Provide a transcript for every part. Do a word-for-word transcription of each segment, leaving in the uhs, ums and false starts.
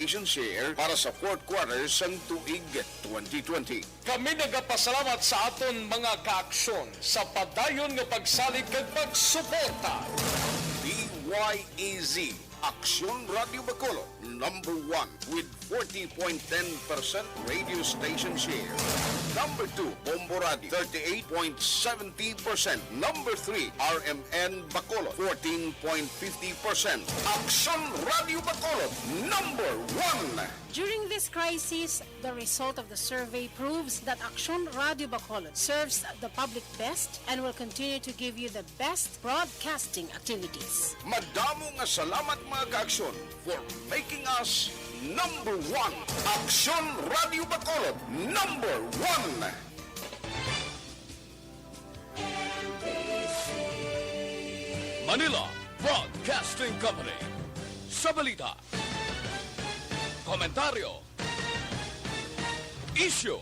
Station Share para sa fourth quarter sang tuig twenty twenty. Kami nagapasalamat sa aton mga kaaksyon sa padayon nga pagsalig kag pagsuporta. D Y A Z, Aksyon Radio Bacolod, number one with forty point ten percent radio station share. Number two, Bombo Radio, thirty-eight point seventy percent. Number three, R M N Bacolod, fourteen point fifty percent. Aksyon Radio Bacolod, number one. During this crisis, the result of the survey proves that Aksyon Radio Bacolod serves the public best and will continue to give you the best broadcasting activities. Madamo nga salamat, mga kaaksyon, for making us number one. Aksyon Radio Bacolod, number one. Manila Broadcasting Company. Sa balita, komentaryo, isyu,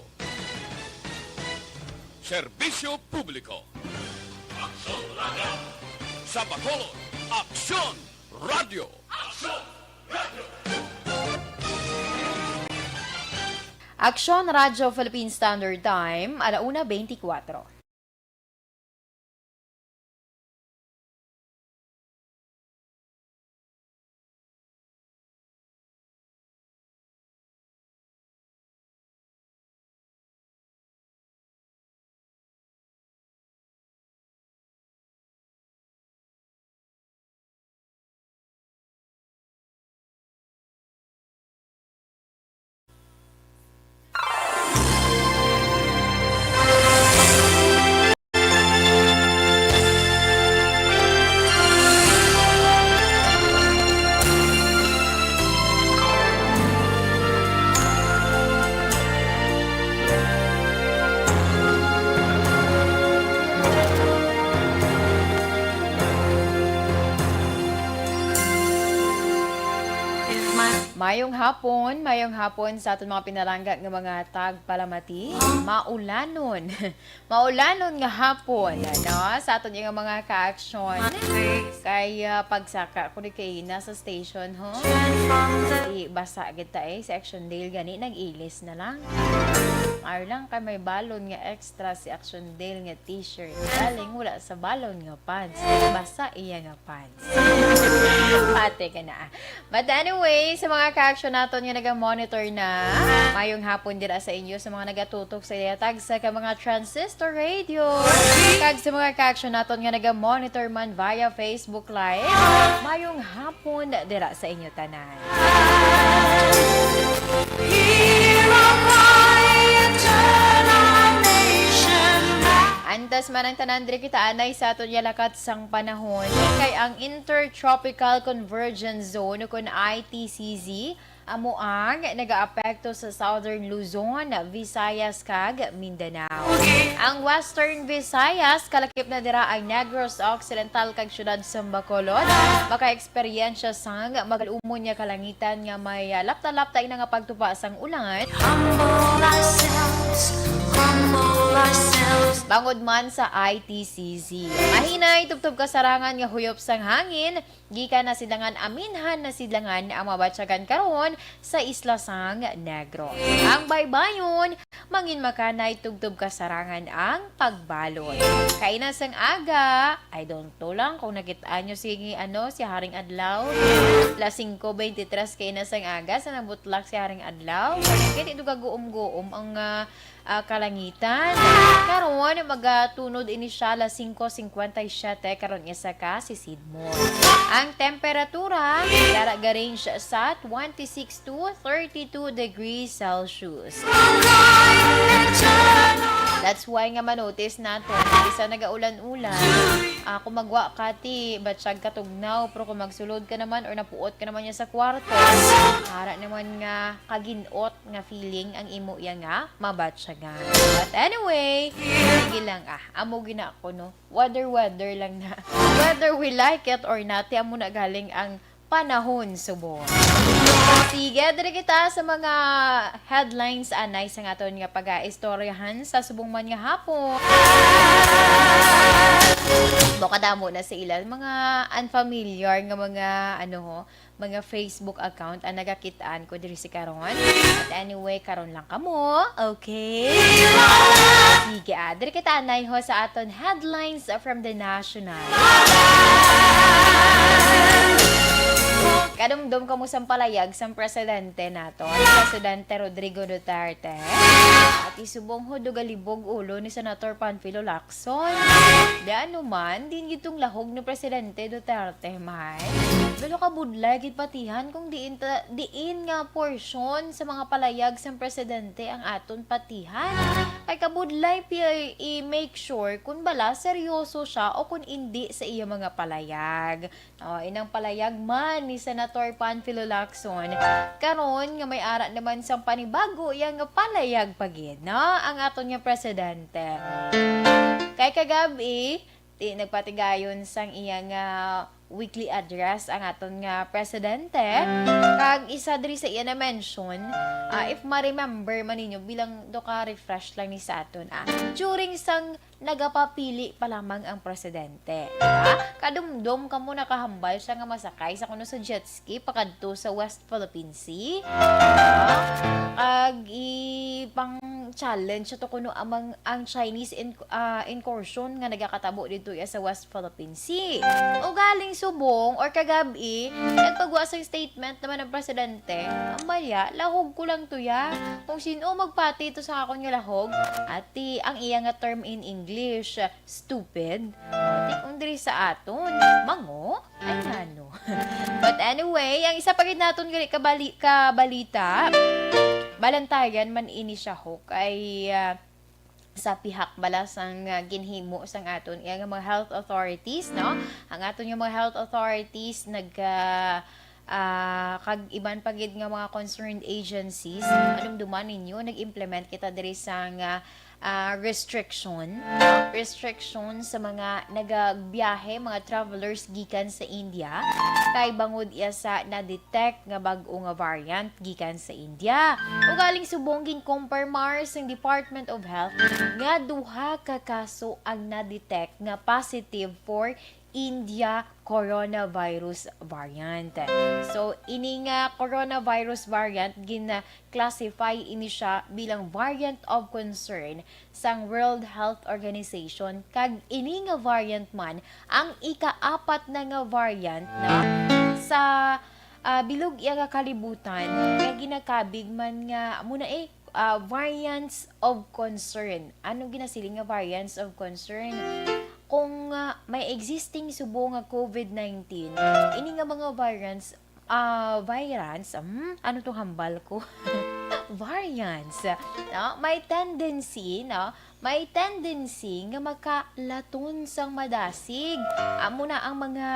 serbisyo publiko. Aksyon Radio. Sa Bacolod, Aksyon Radio. Aksyon Radio. Aksyon Radyo Philippine Standard Time, ala una beintikwatro. Mayong hapon, mayong hapon sa aton mga pinalangga nga mga tagpalamati. Maulanon. Maulanon nga hapon, no? Sa aton nga mga kaaksyon. Kay, ah, pagsaka ko ni kay nasa station, ho? Di basa kita eh. Si Action Dale gani, nag-ilis na lang. Ay lang kay may balon nga extra si Action Dale nga t-shirt. Galing wala sa balon nga pants. Basa iya nga pants. Pati ka na. But anyway, sa mga ka-action naton nga naga-monitor na, mayong hapon dira sa inyo. Sa mga nagatutok sa iya tagsa ka mga transistor radio, kag sa mga ka-action naton nga naga-monitor man via Facebook Live, mayong hapon dira sa inyo tanan. Antas man ang tanan, diri kita anay sa aton nga lakat sang panahon, kay ang Intertropical Convergence Zone, o kon I T C Z, amo ang nagaapekto sa Southern Luzon, Visayas, kag Mindanao. Ang Western Visayas, kalakip na dira ang Negros Occidental kag siyudad sang Bacolod, makaeksperyensya sang magal-umon nga kalangitan nga may, ah, lapta-lapta ina nga pagtupa sang ulan. Humble ourselves, humble ourselves. Bangod man sa I T C Z, mahinay tubtob kasarangan nga huyop sang hangin, gikan Nasidlangan, Aminhan, Nasidlangan ang mabatyagan karon sa isla sang Negros. Ang baybayon, mangin makanay tubtob kasarangan ang pagbalod. Kaina sang aga, I don't know lang kung nakit-an nyo si, ano, si Haring Adlaw. Las singko beintitres kaina sang aga, sa nabutlak si Haring Adlaw. Kaya ito gaguom-guom ang, ah, ah, kalangitan. Karon, magatunod ini siya alas singko cincuenta y siete, karon nga sa ka, si Sidmon. Ang temperatura, dara ga-range sa twenty-six to thirty-two degrees Celsius. That's why nga manotice nato, isa nagaulan-ulan, ah, kung magwa ka ti, batsyag katugnaw, pero kung magsulod ka naman or napuot ka naman niya sa kwarto, ara naman nga kaginot nga feeling ang imo iya nga mabatyagan. But anyway, sige lang, ah, amo gina ko, no? Weather, weather lang na. Whether we like it or not, ti amo na galing ang panahon subong. Sige, diri kita sa mga headlines anay sa aton nga pag-aistoryahan sa subong man nga hapon. Bako padamo na sa ila mga unfamiliar nga mga, ano ho, mga Facebook account ang nagakit-an ko diri si karon. But anyway, karon lang kamo, okay? Sige, ah, diri kita anay ho sa aton headlines from the national. Kadumdom kamo sang palayag sang presidente naton, Presidente Rodrigo Duterte. At isubong ho, dugalibog ulo ni Senator Panfilo Lacson. Di ano man, din gitong lahog ni Presidente Duterte, man. Pero kabudlay gid patihan kung diin ta, diin nga porsyon sa mga palayag sang presidente ang aton patihan. Kay kabudlay pa i-make sure kung bala seryoso siya o kung indi sa iya mga palayag. O, inang palayag man ni Senator Panfilo Lacson, karon nga may ara naman sang panibago iya nga palayag pa gid, no? Ang aton nga presidente. Kay kagab-i, ti-, nagpatigayon sang iya nga weekly address ang aton nga presidente. Kag isa diri sa iya na-mention, ah, if ma-remember man ninyo, bilang do ka refresh lang ni sa aton, ah, during sang nagapapili pa lamang ang presidente, di ba? Kadumdom kamo nakahambal siya nga masakay sa kuno sa jet ski pakadto sa West Philippine Sea. Kag i-pang-challenge siya to kuno amang ang Chinese in-, ah, incursion nga nagakatabo dito iya sa West Philippine Sea. Ugaling subong or kagab-i, nagpagwa sang statement naman ang presidente, "Ambaya, lahog ko lang to ya. Kung sino magpati to sa akon nga lahog," ati ang iya nga term in English, stupid. O, ti-, kung diri sa aton, mango? Ay, nano. But anyway, ang isa pa gid naton gali kabali-, kabalita, balantayan man ini siya, ho, kay, ah, sa pihak bala sang, ah, ginhimo sang aton iya nga mga health authorities, no? Ang aton nga mga health authorities nag, ah, ah, kag iban pa gid nga mga concerned agencies, madumduman ninyo, nag-implement kita diri sang, ah, restriction, restriction sa mga nagagbiyahe, mga travelers gikan sa India, kay bangod iya sa na-detect nga bag-o nga variant gikan sa India. Ugaling subong, ginkumpirmar sang Department of Health nga duha ka kaso ang na-detect nga positive for India coronavirus variant. So, ini nga coronavirus variant, gina-classify ini siya bilang variant of concern sang World Health Organization, kag ini nga variant man ang ikaapat na nga variant na sa, ah, bilog iya nga kalibutan nga ginakabig man nga amo na, eh, ah, variants of concern. Ano ginasiling nga variants of concern? Kung, ah, may existing subong nga COVID nineteen, ini nga mga variants, ah, variants, hmm, ano tong hambal ko? Variants, no? May tendency, no? May tendency nga makalaton sang madasig. Amo na ang mga,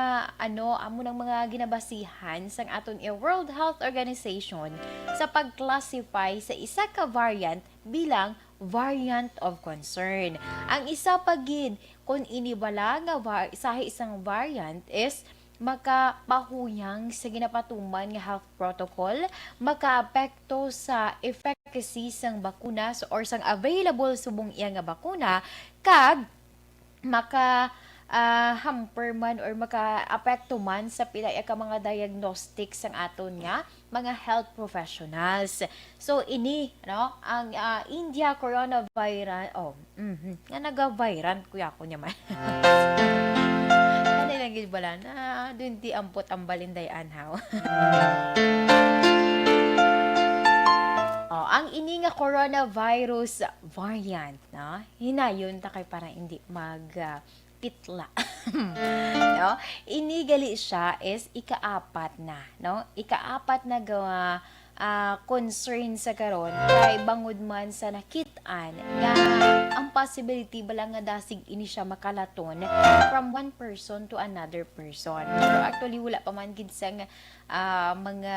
ano, amo nang mga ginabasihan sang aton i-, World Health Organization sa pag-classify sa isa ka variant bilang variant of concern. Ang isa pa gid, kung ini bala nga var-, sahi sang variant is makapahuyang sa ginapatuman nga health protocol, makaapekto sa efficacy sang bakuna s-, or sang available subong iya nga bakuna, kag maka, ah, hamper man or makaapekto man sa pila ka mga diagnostic sang aton nga mga health professionals. So, ini, no, ang, ah, India coronavirus, oh, mhm, nga naga-variant ko ya ko niya man. Ano lang gid bala na, dun di ampot ang balinday anhaw. Oh, ang ini nga coronavirus variant, no? Hinayon ta kay para hindi mag, ah, pitla. No? Ini gali siya is ikaapat na, no? Ikaapat na ga-, ah, concern sa karon kay bangod man sa nakit-an nga ang possibility bala nga dasig ini siya makalaton from one person to another person. Pero actually, wala pa man gid sang, ah, mga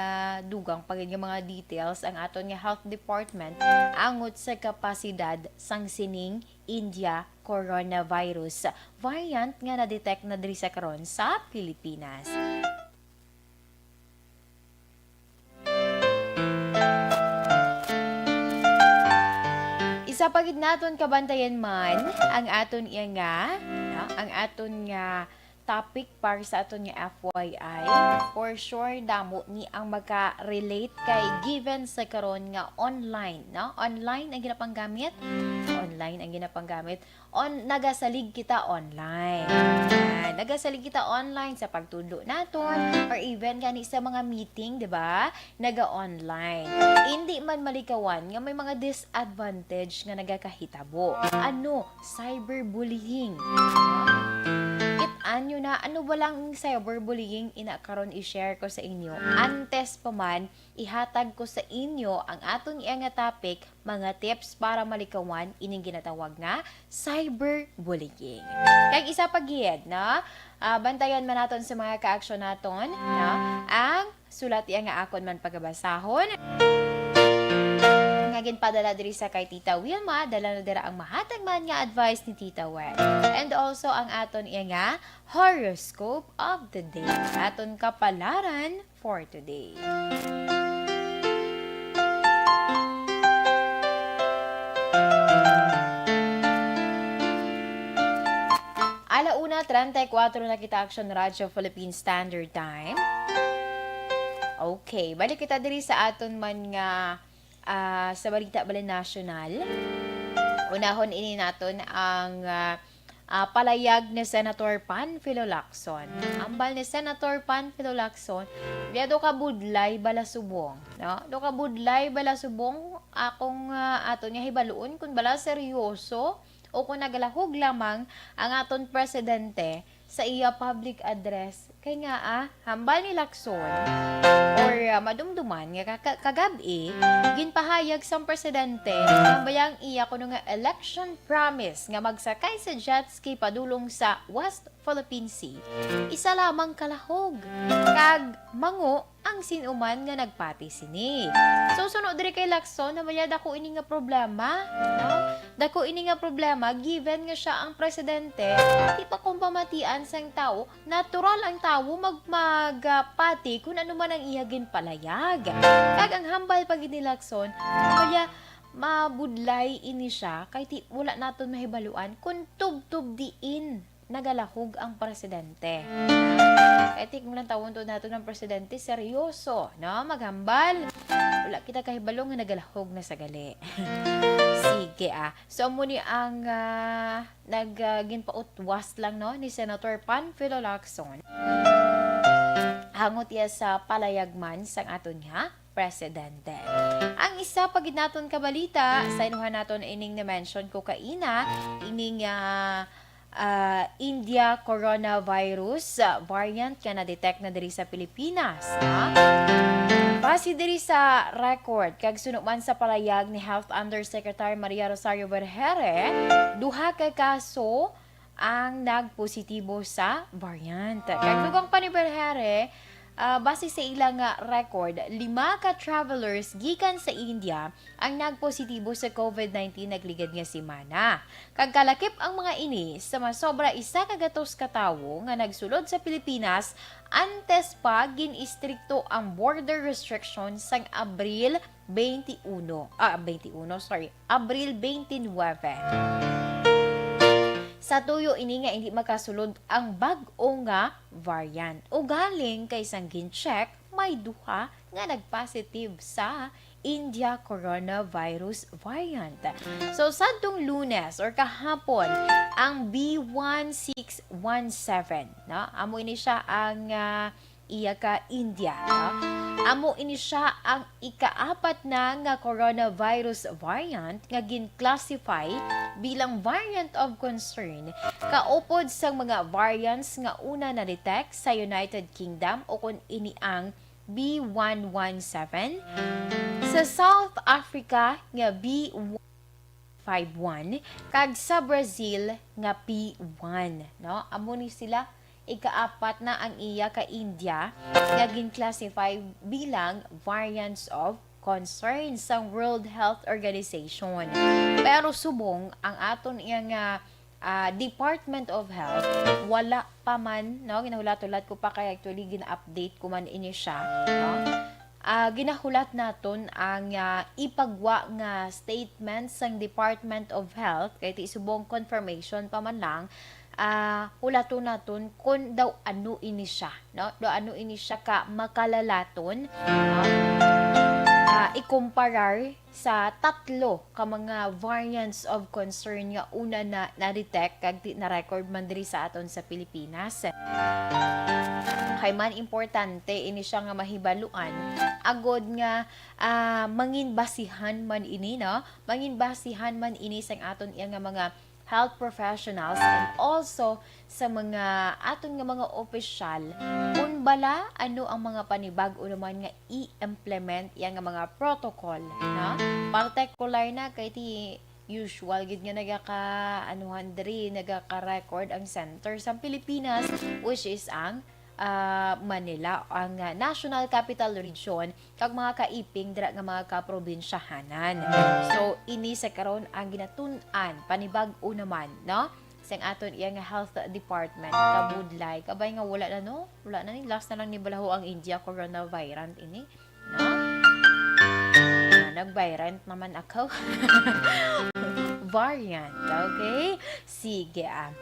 dugang pa gid nga mga details ang aton nga health department angot sa kapasidad sang sining India coronavirus variant nga na-detect na diri sa karon sa Pilipinas. Isa pa gid naton kabantayan man ang aton iya nga, no, ang aton nga topic para sa aton nga F Y I. For sure, damo ni ang maka-relate kay given sa karon nga online, no? Online ang ginapanggamit. Online ang ginapanggamit. On, nagasalig kita online. Ah, nagasalig kita online sa pagtudlo naton or even gani sa mga meeting, di ba? Naga-online. Hindi man malikawan nga may mga disadvantage nga nagakahitabo. Ano? Cyberbullying. Kit-an nyo na, ano ba lang ang cyberbullying? Ina karon i-share ko sa inyo. Antes pa man, ihatag ko sa inyo ang aton iya nga topic, mga tips para malikawan ining ginatawag nga cyberbullying. Kag isa pa gid, no? Ah, bantayan man naton sa mga kaaksyon naton, no? Ang sulat iya nga akon man pagabasahon nga ginpadala diri sa kay Tita Wilma, dala na dira ang mahatag man nga advice ni Tita Wen. And also ang aton iya nga horoscope of the day. Aton kapalaran for today. Ala una treinta y cuatro na kita, Action Radyo Philippine Standard Time. Okay, balik kita diri sa aton man nga, ah, sa balita bala nasyonal. Unahon ini naton ang, ah, ah, palayag ni Senator Panfilo Lacson. Ambal ni Senator Panfilo Lacson, dia do ka budlay bala subong, no? Do ka budlay bala subong akong, ah, aton nga hibaluon kung bala seryoso o kung nagalahog lamang ang aton presidente sa iya public address. Kay nga, ah, hambal ni Lacson or, ah, madumduman nga ka-, ka-, kagab-i, ginpahayag sang presidente nga bayang iya kuno nga election promise nga magsakay sa jet ski padulong sa West Philippine Sea, isa lamang kalahog kag mango ang sin-o man nga nagpati sini. So, suno diri kay Lacson, na maya dako ini nga problema, no? Dako ini nga problema, given nga siya ang presidente, di pa kumpamatian sang tawo, natural ang tawo mag-, mag, ah, pati kung ano man ang iya ginpalayag. Kag ang hambal pa gid ni Lacson, na maya mabudlay ini siya, kay ti-, wala naton mahibaluan kung tubtob diin nagalahog ang presidente. Kay ti kung lantawon to nato ng presidente, seryoso, no? Maghambal. Wala kita kahibalo nga nagalahog na sa gali. Sige, ah. So, amo ni ang, ah, nag, ah, ginpautwas lang, no, ni Senator Panfilo Lacson. Hangot iya sa palayag man sang aton nga presidente. Ang isa pa gid naton ka balita, sa inuhan naton ining na-mention ko kaina, ining, ah, ah, India coronavirus, ah, variant nga na-detect na diri sa Pilipinas, ha? Base diri sa record, kag suno man sa palayag ni Health Undersecretary Maria Rosario Vergeire, duha ka kaso ang nagpositibo sa variant. Kag dugang pa ni Vergeire, ah, base sa ila nga record, lima ka travelers gikan sa India ang nagpositibo sa COVID nineteen nagligad nga semana. Kag kalakip ang mga ini sa masobra isa ka gatos ka tawo nga nagsulod sa Pilipinas antes pa gin-istrikto ang border restrictions sang Abril twenty-one, ah, twenty-one, sorry, Abril twenty-nine. Sa tuyo ini nga hindi makasulod ang bag-o nga variant. Ugaling kay sang gin-check, may duha nga nag-positive sa India coronavirus variant. So, sadtong Lunes or kahapon, ang B one six one seven, no? Amo ini siya ang, ah, iya ka India, no? Amo ini siya ang ikaapat na nga coronavirus variant nga gin-classify bilang variant of concern, kaupod sang mga variants nga una na-detect sa United Kingdom, o kon ini ang B one one seven, sa South Africa nga B one five one, kag sa Brazil nga P one, no? Amo ni sila, ikaapat na ang iya ka India nga gin-classify bilang variants of concern sang World Health Organization. Pero subong ang aton iya nga, ah, Department of Health, wala pa man, no? Ginahulat-hulat ko pa, kay actually gina-update ko man ini siya, no? Ah, ginahulat naton ang, ah, ipagwa nga statement sang Department of Health, kay ti subong confirmation pa man lang, ah, hulaton naton kung daw ano ini siya, no? Daw ano ini siya ka makalalaton, no? Ah, ikumparar sa tatlo ka mga variants of concern nga una na na-detect kag di na-record man diri sa aton sa Pilipinas. Kay man importante ini siya nga mahibaluan, agod nga, ah, mangin basihan man ini, no? Mangin basihan man ini sang aton iya nga mga health professionals and also sa mga aton nga mga opisyal, kung bala ano ang mga panibag-o naman nga i-implement iya nga mga protocol, no? Partikular na kay ti usual gid nga nagaka-, anuhan diri, nagaka-record ang center sa Pilipinas, which is ang, ah, Manila, ang, ah, National Capital Region, kag mga kaiping dira nga mga kaprobinsyahanan. So, ini sa karon ang ginatun-an, panibag-o naman, no? Sang aton iya nga health department, kabudlay. Kabay nga wala na, no? Wala na ni, last na lang ni balaho ang India coronavirus ini, no? Ah, nag-variant naman ako. Variant, okay? Sige, ah.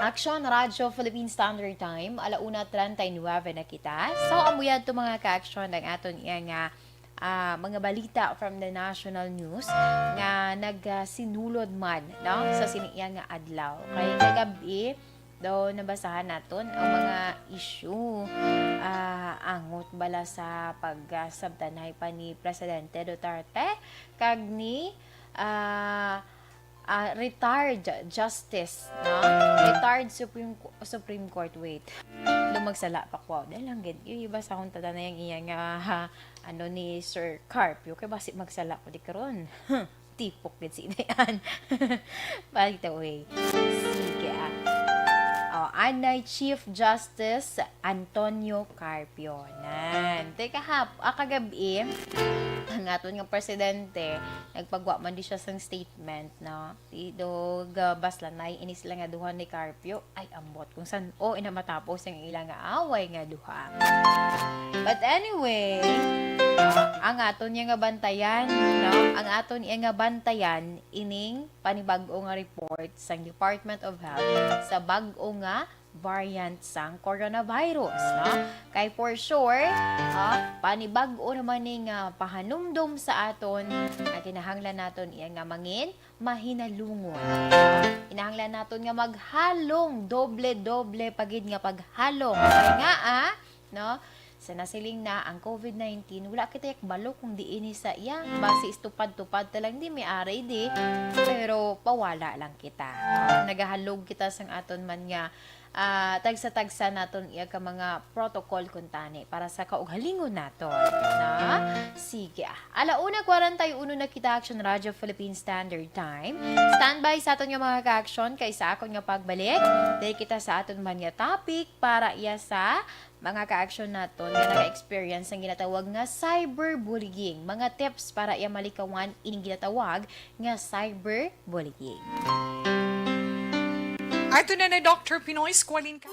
Action Radio Philippine Standard Time, ala una treinta y nueve na kita. So, amo yan to, mga ka-action, ang aton iya nga, ah, mga balita from the national news nga nagasinulod man, no, sa sini iya nga adlaw. Kay kagabi, daw nabasahan naton ang mga issue, ah, angot bala sa pagsabtanay pa ni Presidente Duterte kag ni, ah, ah, retired justice, no? Retired Supreme Co-, Supreme Court, wait. Daw magsala pa ko. Dahil lang gid, yung iba sa akong tanan na yung iya nga, ha, ano ni Sir Carpio, kay basi magsala ko di karon. Tipok gid si Inayan. By the way. Sige, ah. Oh, anay Chief Justice Antonio Carpio. Nan. Teka ha, ah, kagabi, ang aton nga presidente, nagpagwa man di siya sang statement, no? Di do gabas lang na ini sila nga duha ni Carpio. Ay, ambot kung san-o ina matapos ang ila nga away nga duha. But anyway, ah, ang aton niya nga bantayan, no? Ang aton niya nga bantayan ining panibag-o nga report sang Department of Health sa bag-o nga variant sang coronavirus, no? Kay for sure, ah, panibag-o naman ni nga pahanumdom sa aton nga kinahanglan naton iya nga mangin mahinalungon. Kinahanglan naton nga maghalong, doble-doble pa gid nga paghalong. Kay nga, ah, no? Sa nasiling na ang COVID nineteen, wala kita yak balo kung diin ni sa iya. Basi istupad-tupad ta lang di may aray di. Pero pawala lang kita. Nagahalog kita sang aton man nga, ah, tagsa-tagsa naton iya ka mga protocol kuntani para sa kaugalingon naton. Na? Sige, ah. Ala una kwarenta y uno na kita, Action Radio Philippine Standard Time. Standby sa aton nga mga ka-action kay sa akon nga pagbalik, diri kita sa aton man nga topic para iya sa mga ka-action naton nga naka-experience sang ginatawag nga cyberbullying. Mga tips para iya malikawan ining ginatawag nga cyberbullying. Ato na na, Doctor Pinoy, Squalin ka.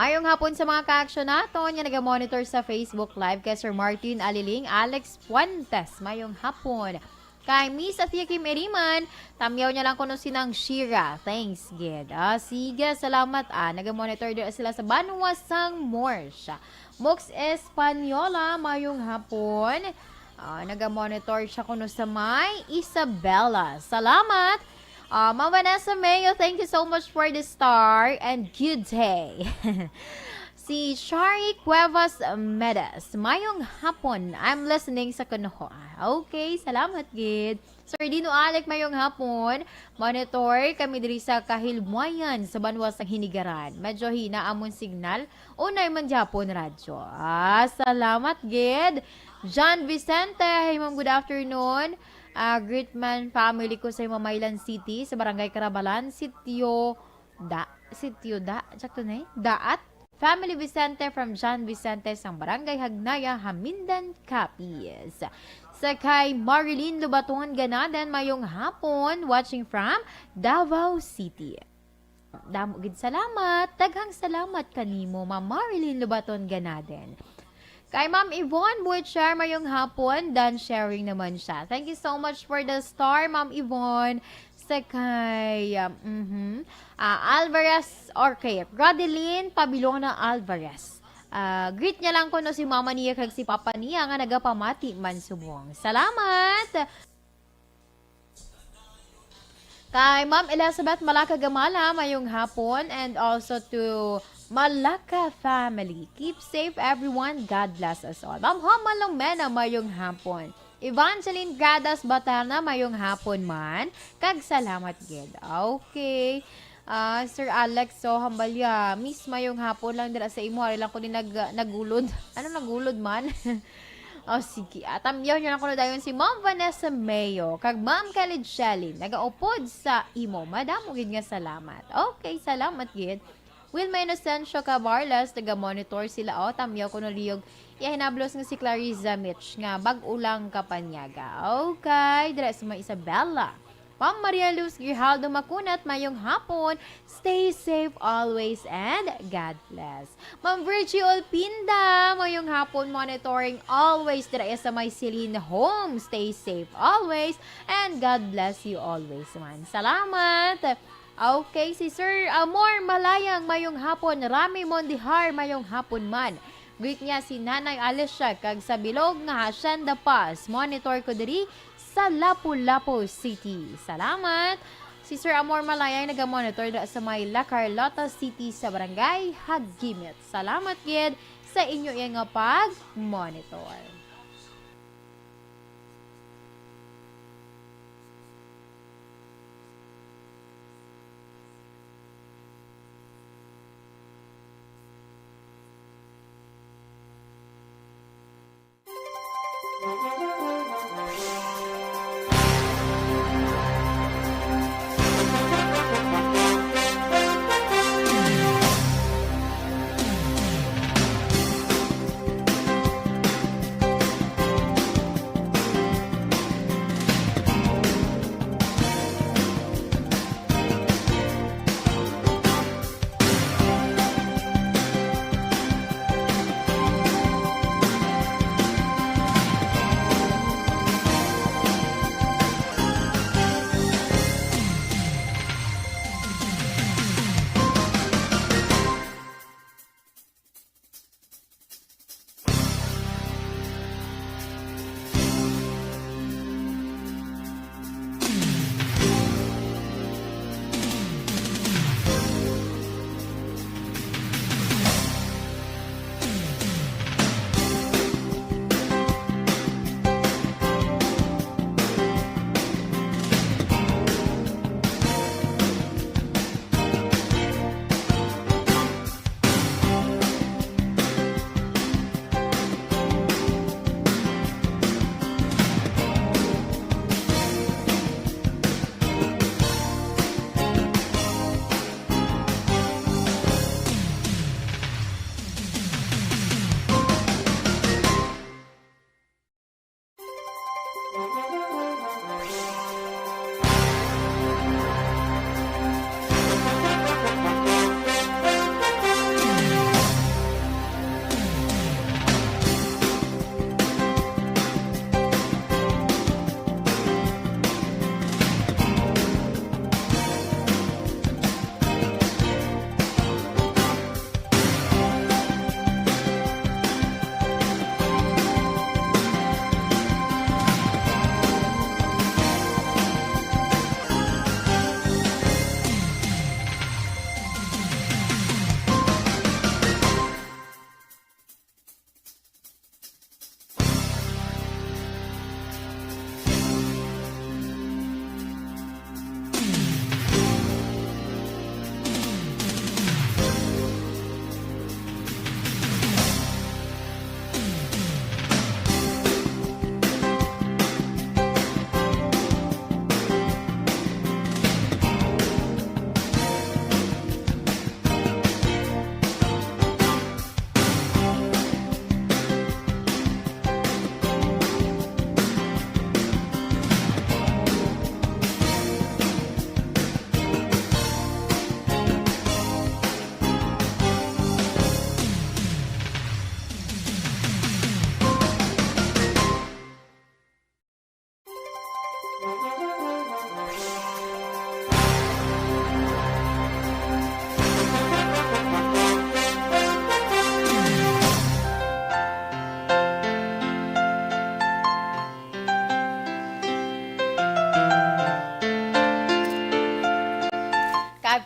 Mayong hapon sa mga ka-action naton nga naga-monitor sa Facebook Live, kay Sir Martin Aliling, Alex Fuentes. Mayong hapon. Kay Miss Athia Kim Eriman, tamyaw niya lang kuno sinang Shira. Thanks, gid. Ah, sige, salamat, ah. Naga-monitor din sila sa banwa sang Morsia. Mox Española, mayong hapon. Ah, naga-monitor siya kuno sa may Isabela. Salamat. Ah, Ma'am Vanessa Mayo, thank you so much for the star and good day. Si Shari Cuevas Medes, mayong hapon. I'm listening sa kuno. Okay, salamat, gid. Sir Dino Alec, mayong hapon. Monitor kami diri sa Kahilmuayan, sa banwa sang Hinigaran. Medyo hina amon signal. Unay man gyapon radyo. Ah, salamat, gid. John Vicente, hey, ma'am, good afternoon. Ah, greet man family ko sa Mamaylan City, sa Barangay Carabalan, Sitio Da, Sitio Da, sakto na eh? Daat. Family Vicente from John Vicente sang Barangay Hagnaya, Hamindan, Capiz. Sa kay Marilyn Lubaton Ganaden, mayong hapon, watching from Davao City. Damo gid salamat. Daghang salamat kanimo, Ma'am Marilyn Lubaton Ganaden. Kay Ma'am Yvonne Butcher, mayong hapon, done sharing naman siya. Thank you so much for the star, Ma'am Yvonne. Sa kay, um, mhm, ah, Alvarez, okay, Rodeline Pabilona Alvarez. Ah, greet niya lang kuno si mama niya kag si papa niya nga nagapamati man subong. Salamat! Kay Ma'am Elizabeth Malaka Gamala, mayong hapon, and also to Malaka family. Keep safe, everyone. God bless us all. Ma'am Homa Lomena, mayong hapon. Evangeline Gradas Batana, mayong hapon man. Kag salamat gid. Okay. Ah, Sir Alex, so, hambalya, Miss, mayong hapon lang dira sa imo. Ari lang ko ni nag-, nagulod. Ano nagulod man? Oh, sige. At amyaw niyo lang kuno dayon si Ma'am Vanessa Mayo kag Ma'am Khalid Shelly, nagaupod sa imo. Madamo gid nga salamat. Okay, salamat gid. Wilma Inocencio Cabarles, taga-monitor sila. Oh, tamyaw kuno liyog. Iya hinablos nga si Clariza Mitch nga bag-o lang kapanyaga. Okay, dira sa may Isabela. Ma'am Maria Luz Grijaldo Macunat, mayong hapon. Stay safe always and God bless. Ma'am Virgie Olpinda, mayong hapon, monitoring always dira sa may Celine Home. Stay safe always and God bless you always man. Salamat. Okay, si Sir Amor Malayang, mayong hapon. Rami Mondihar, mayong hapon man. Greet niya si Nanay Alicia kag sa bilog nga Hacienda Paz. Monitor ko diri sa Lapu-Lapu City. Salamat. Si Sir Amor Malayang naga-monitor dira sa may La Carlota City sa Barangay Hagimit. Salamat gid sa inyo iya nga pag-monitor.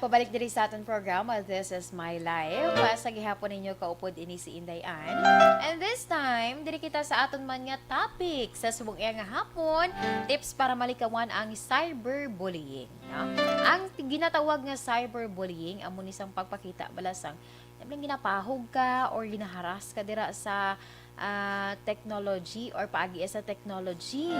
Pabalik diri sa aton programa, This Is My Life. Ah, sa gihapon ninyo kaupod ini si Inday Ann. And this time, diri kita sa aton man nga topic sa subong iya nga hapon, tips para malikawan ang cyberbullying, no? Ang ti-, ginatawag nga cyberbullying amo ni sang pagpakita bala sang, nablang ginapahog ka or ginaharas ka dira sa ah, technology or paagi sa technology.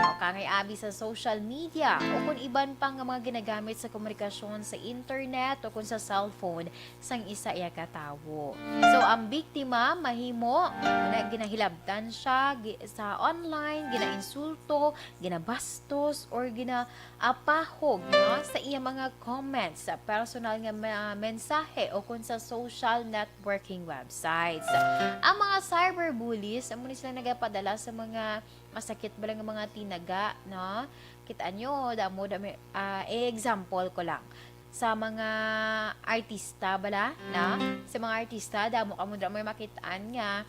O kangay abi sa social media o kung iban pa nga mga ginagamit sa komunikasyon sa internet o kung sa cellphone sang isa iya ka tawo. So, ang biktima mahimo na ginahilabtan siya gi-, sa online, ginainsulto, ginabastos, or gina-, apahog, no, sa iya mga comments sa personal nga ma-, mensahe o kung sa social networking websites. Ang mga cyberbullies, amo ni sila nagapadala sa mga masakit bala nga mga tinaga, no? Kita nyo, damo, damo, ah, example ko lang. Sa mga artista bala, no? Sa mga artista, damo kamo dira may makitaan nga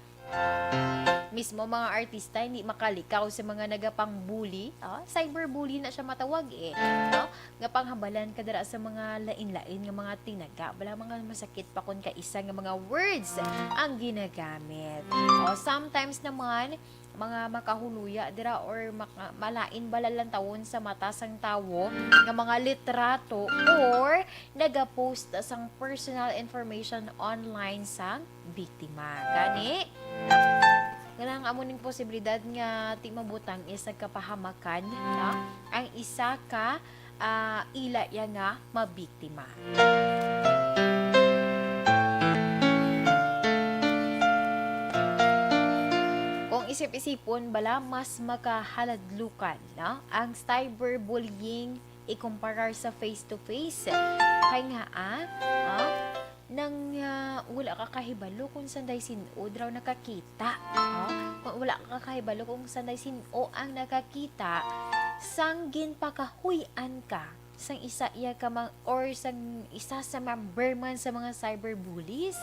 mismo mga artista hindi makalikaw sa mga nagapang-bully. Ah, cyberbully na siya matawag eh, no? Nga panghabalan ka dira sa mga lain-lain nga mga tinaga, bala mga masakit pa kon kaisa nga mga words ang ginagamit. O, sometimes naman, mga makahuluya dira or maka-, malain bala lantawon sa mata sang tawo nga mga litrato or nagapost sang personal information online sang biktima. Gani, kanang amo ning posibilidad nga ti mabutang isa ka pahamakan, no? Ang isa ka, ah, ila iya nga mabiktima. Kung isip-isipon bala, mas makahaladlukan, no, ang cyberbullying ikumparar sa face-to-face. Kay nga, ah, ah, nang, ah, wala ka kahibalo kung sanday sin-o draw nakakita. Ah, kung wala ka kahibalo kung sanday sin-o ang nakakita, sang ginpakahuy-an ka sang isa iya ka mang-, or sang isa sa member man sa mga cyberbullies.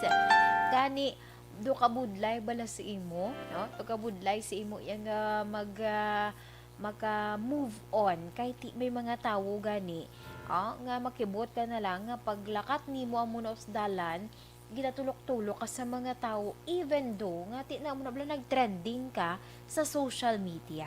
Gani, do kabudlay bala sa imo, no? Do kabudlay sa imo iya nga mag, ah, maka-move on kay ti-, may mga tawo gani, ah, nga makibot ka na lang nga paglakat nimo amo na sa dalan, ginatulok-tulok ka sa mga tawo, even though nga ti na mo na bala nag-trending ka sa social media.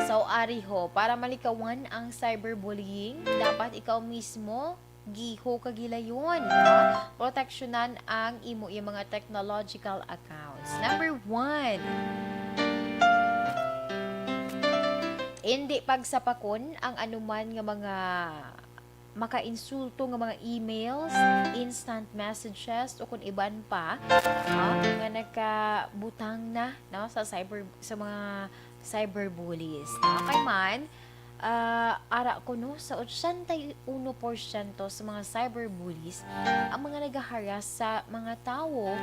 So, ari ho, para malikawan ang cyberbullying, dapat ikaw mismo giho ka gilayon, no? Proteksyonan ang imo, iyang mga technological accounts. Number one, indi pagsapakon ang anuman nga mga makainsulto nga mga emails, instant messages, o kung iban pa, ah, nga nakabutang na, no, sa cyber, sa mga cyberbullies, no? Kay man, ah, ara kuno sa ochenta y uno porsyento sa mga cyberbullies ang mga nagaharas sa mga tawo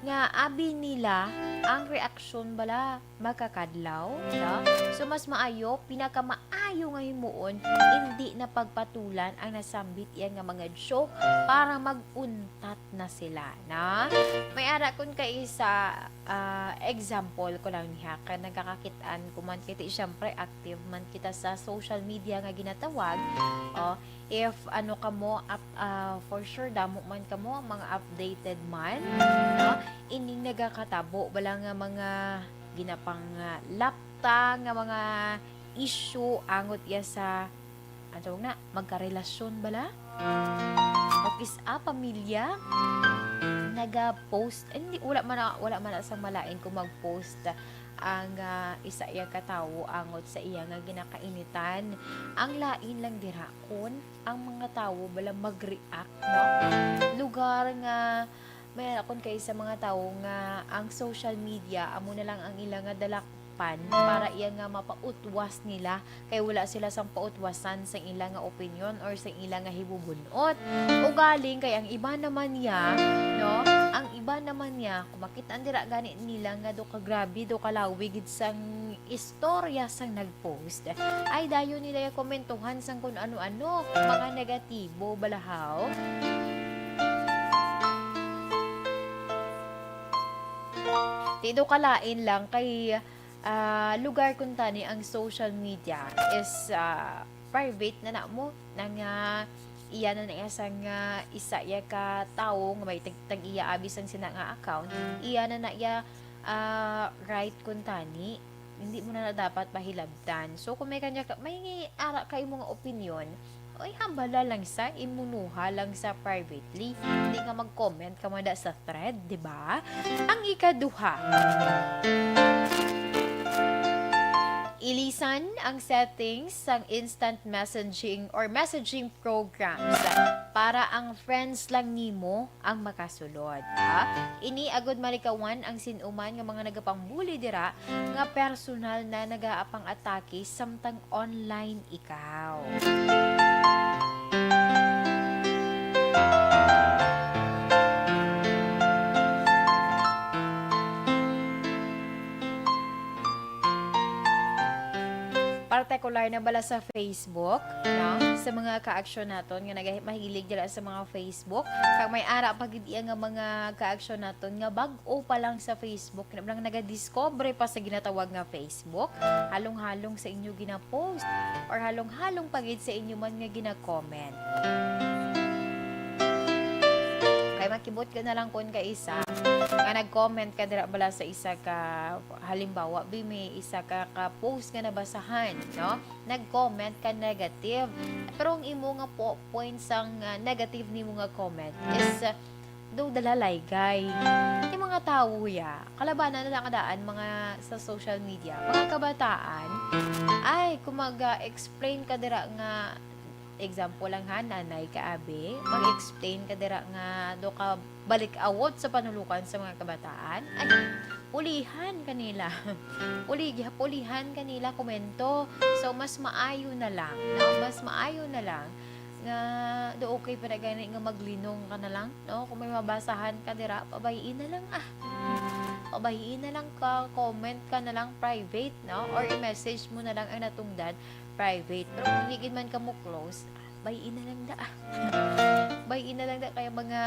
nga abi nila ang reaksyon bala makakadlaw, no? So, mas maayo, pinakamaayo nga himuon, hindi na pagpatulan ang nasambit iya nga mga joke para mag-untat na sila, no? May ara kun kay isa, ah, example ko lang niya, kay nagakakit-an ko man, kay ti, syempre, active man kita sa social media nga ginatawag. O, if ano ka mo, up-, ah, for sure, damo man ka mo, mga updated man, no? Ining nagakatabo bala nga mga ginapang, ah, lapta nga mga issue angot iya sa, ano tawag na, magkarelasyon bala? O kis-a, pamilya, naga-post, eh, hindi, wala man na, wala man na sang malain kung mag-post ang, ah, isa iya ka tawo angot sa iya nga ginakainitan. Ang lain lang dira kun ang mga tawo bala mag-react, no? Lugar nga may ara kun kay sa mga tawo nga ang social media amo na lang ang ila nga dalakpan para iya nga mapautwas nila, kay wala sila sang pautwasan sa ila nga opinyon or sa ila nga hibubun-ot. Ugaling kay ang iba naman niya, no? Ang iba naman niya, kung makit-an dira gani nila nga do ka grabe, do ka lawig gid sang istorya sang nag-post, ay dayon nila iya komentuhan sang kun ano-ano, mga negatibo bala haw. Ti do kalain lang kay ah, lugar kuntani ang social media is, ah, private na na mo, na nga iya na na iya sang, ah, isa iya ka tawo nga may tag-, tag-iya abi sang sina nga account, iya na na iya, ah, right kuntani. Hindi mo na na dapat pahilabtan. So, kung may kanya ka, may ara ka imo nga opinion, oy, hambala lang sa, imunuha lang sa privately. Hindi nga mag-comment ka man da sa thread, di ba? Ang ikaduha, ilisan ang settings sang instant messaging or messaging programs para ang friends lang nimo ang makasulod, ha? Ini agud malikawan ang sin-uman nga mga nagapambuli dira nga personal na nagaapang atake samtang online ikaw. Partikular na bala sa Facebook, no? Sa mga kaaksyon naton nga nagahi-, mahilig dira sa mga Facebook, kag may ara pa gid iya nga mga kaaksyon naton nga bag-o pa lang sa Facebook, na lang nagadiscover pa sa ginatawag nga Facebook, halong-halong sa inyo gina-post, or halong-halong pa gid sa inyo man nga gina-comment. Kay makibot ka na lang kun kaisa nga nag-comment ka dira bala sa isa ka, halimbawa, bi, may isa ka, ka post nga nabasahan, no? Nag-comment ka negative. Pero ang imo nga po, point sang, ah, negative nimo nga comment is, ah, daw dalalaygay. Yung mga tawo ya, kalabanan na lang daan mga sa social media. Mga kabataan, ay, kung mag-explain ka dira nga, example lang ha, nanay ka, abi, mag-explain ka dira nga do ka balik-awot sa panulukan sa mga kabataan, ay, pulihan kanila. Puli-, pulihan kanila komento. So, mas maayo na lang, no? Mas maayo na lang nga do okay pa na gani nga maglinong ka na lang, no? Kung may mabasahan ka dira, pabayi na lang, ah. Pabayi na lang ka, comment ka na lang private, no? Or i-message mo na lang ang natungdan private. Pero kung di gid man ka mo close, bayi na lang da, ah. Bayi na lang da, kaya mga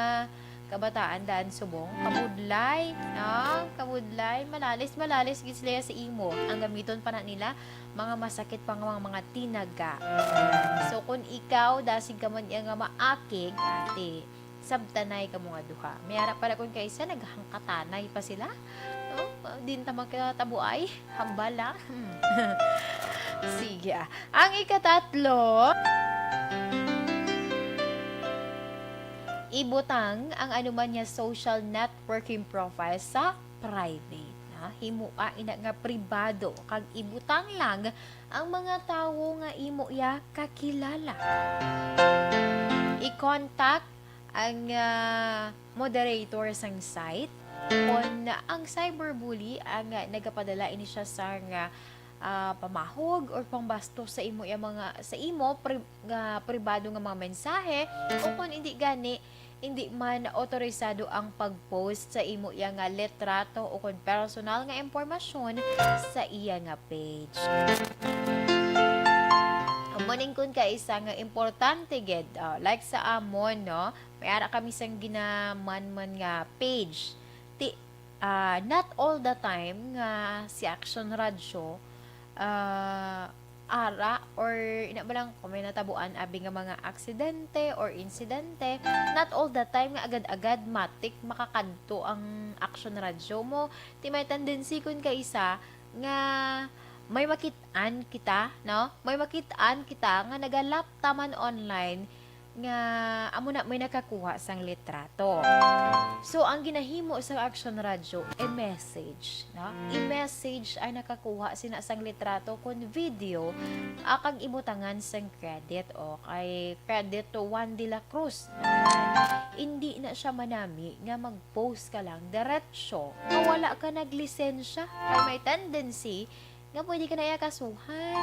kabataan daan subong, kabudlay, no? Kabudlay, malalis, malalis gid sila sa imo. Ang gamiton pa na nila, mga masakit pa nga mga, mga tinaga. So, kung ikaw, dasig ka man iya nga maakig, ate, sabtanay kamo nga duha. May ara pala kung kaisa, naghangkatanay pa sila. No? Din ta magkatabuay, hambala. Hmm. Sige, ah. Ang ikatatlo, ibutang ang anuman nga social networking profile sa private, ha? Himoa ina nga pribado kag ibutang lang ang mga tawo nga imo ya kakilala. I-contact ang, ah, moderator sang site kon ang cyberbully ang, ah, nagapadala ini siya sang, ah, pamahog or pangbastos sa imo ya mga, sa imo pri-, nga pribado nga mga mensahe, o kon indi gani, indi man autorisado ang pag-post sa imo iya nga litrato o kon personal nga impormasyon sa iya nga page. Amo ning kun kaisa nga importante gid, ah, like sa amon, no? May ara kami sang ginamanman nga page. Ti-, ah, not all the time nga si Action Radyo, ah, ara or ina ba lang kung may natabuan abi nga mga aksidente or insidente, not all the time nga agad-agad matik makakadto ang Action Radyo mo. Ti may tendency kun kaisa nga may makit-an kita, no? May makit-an kita nga nagalapta man online nga amo na may nakakuha sang litrato. So, ang ginahimo sa Action Radyo, i-message, no? I-message ang nakakuha sina sang litrato kon video, ah, kag ibutangan sang credit, o kay credit to Juan de la Cruz. Indi na siya manami nga mag-post ka lang diretsyo nga wala ka naglisensya. Kay may tendency nga pwede ka na iya kasuhan.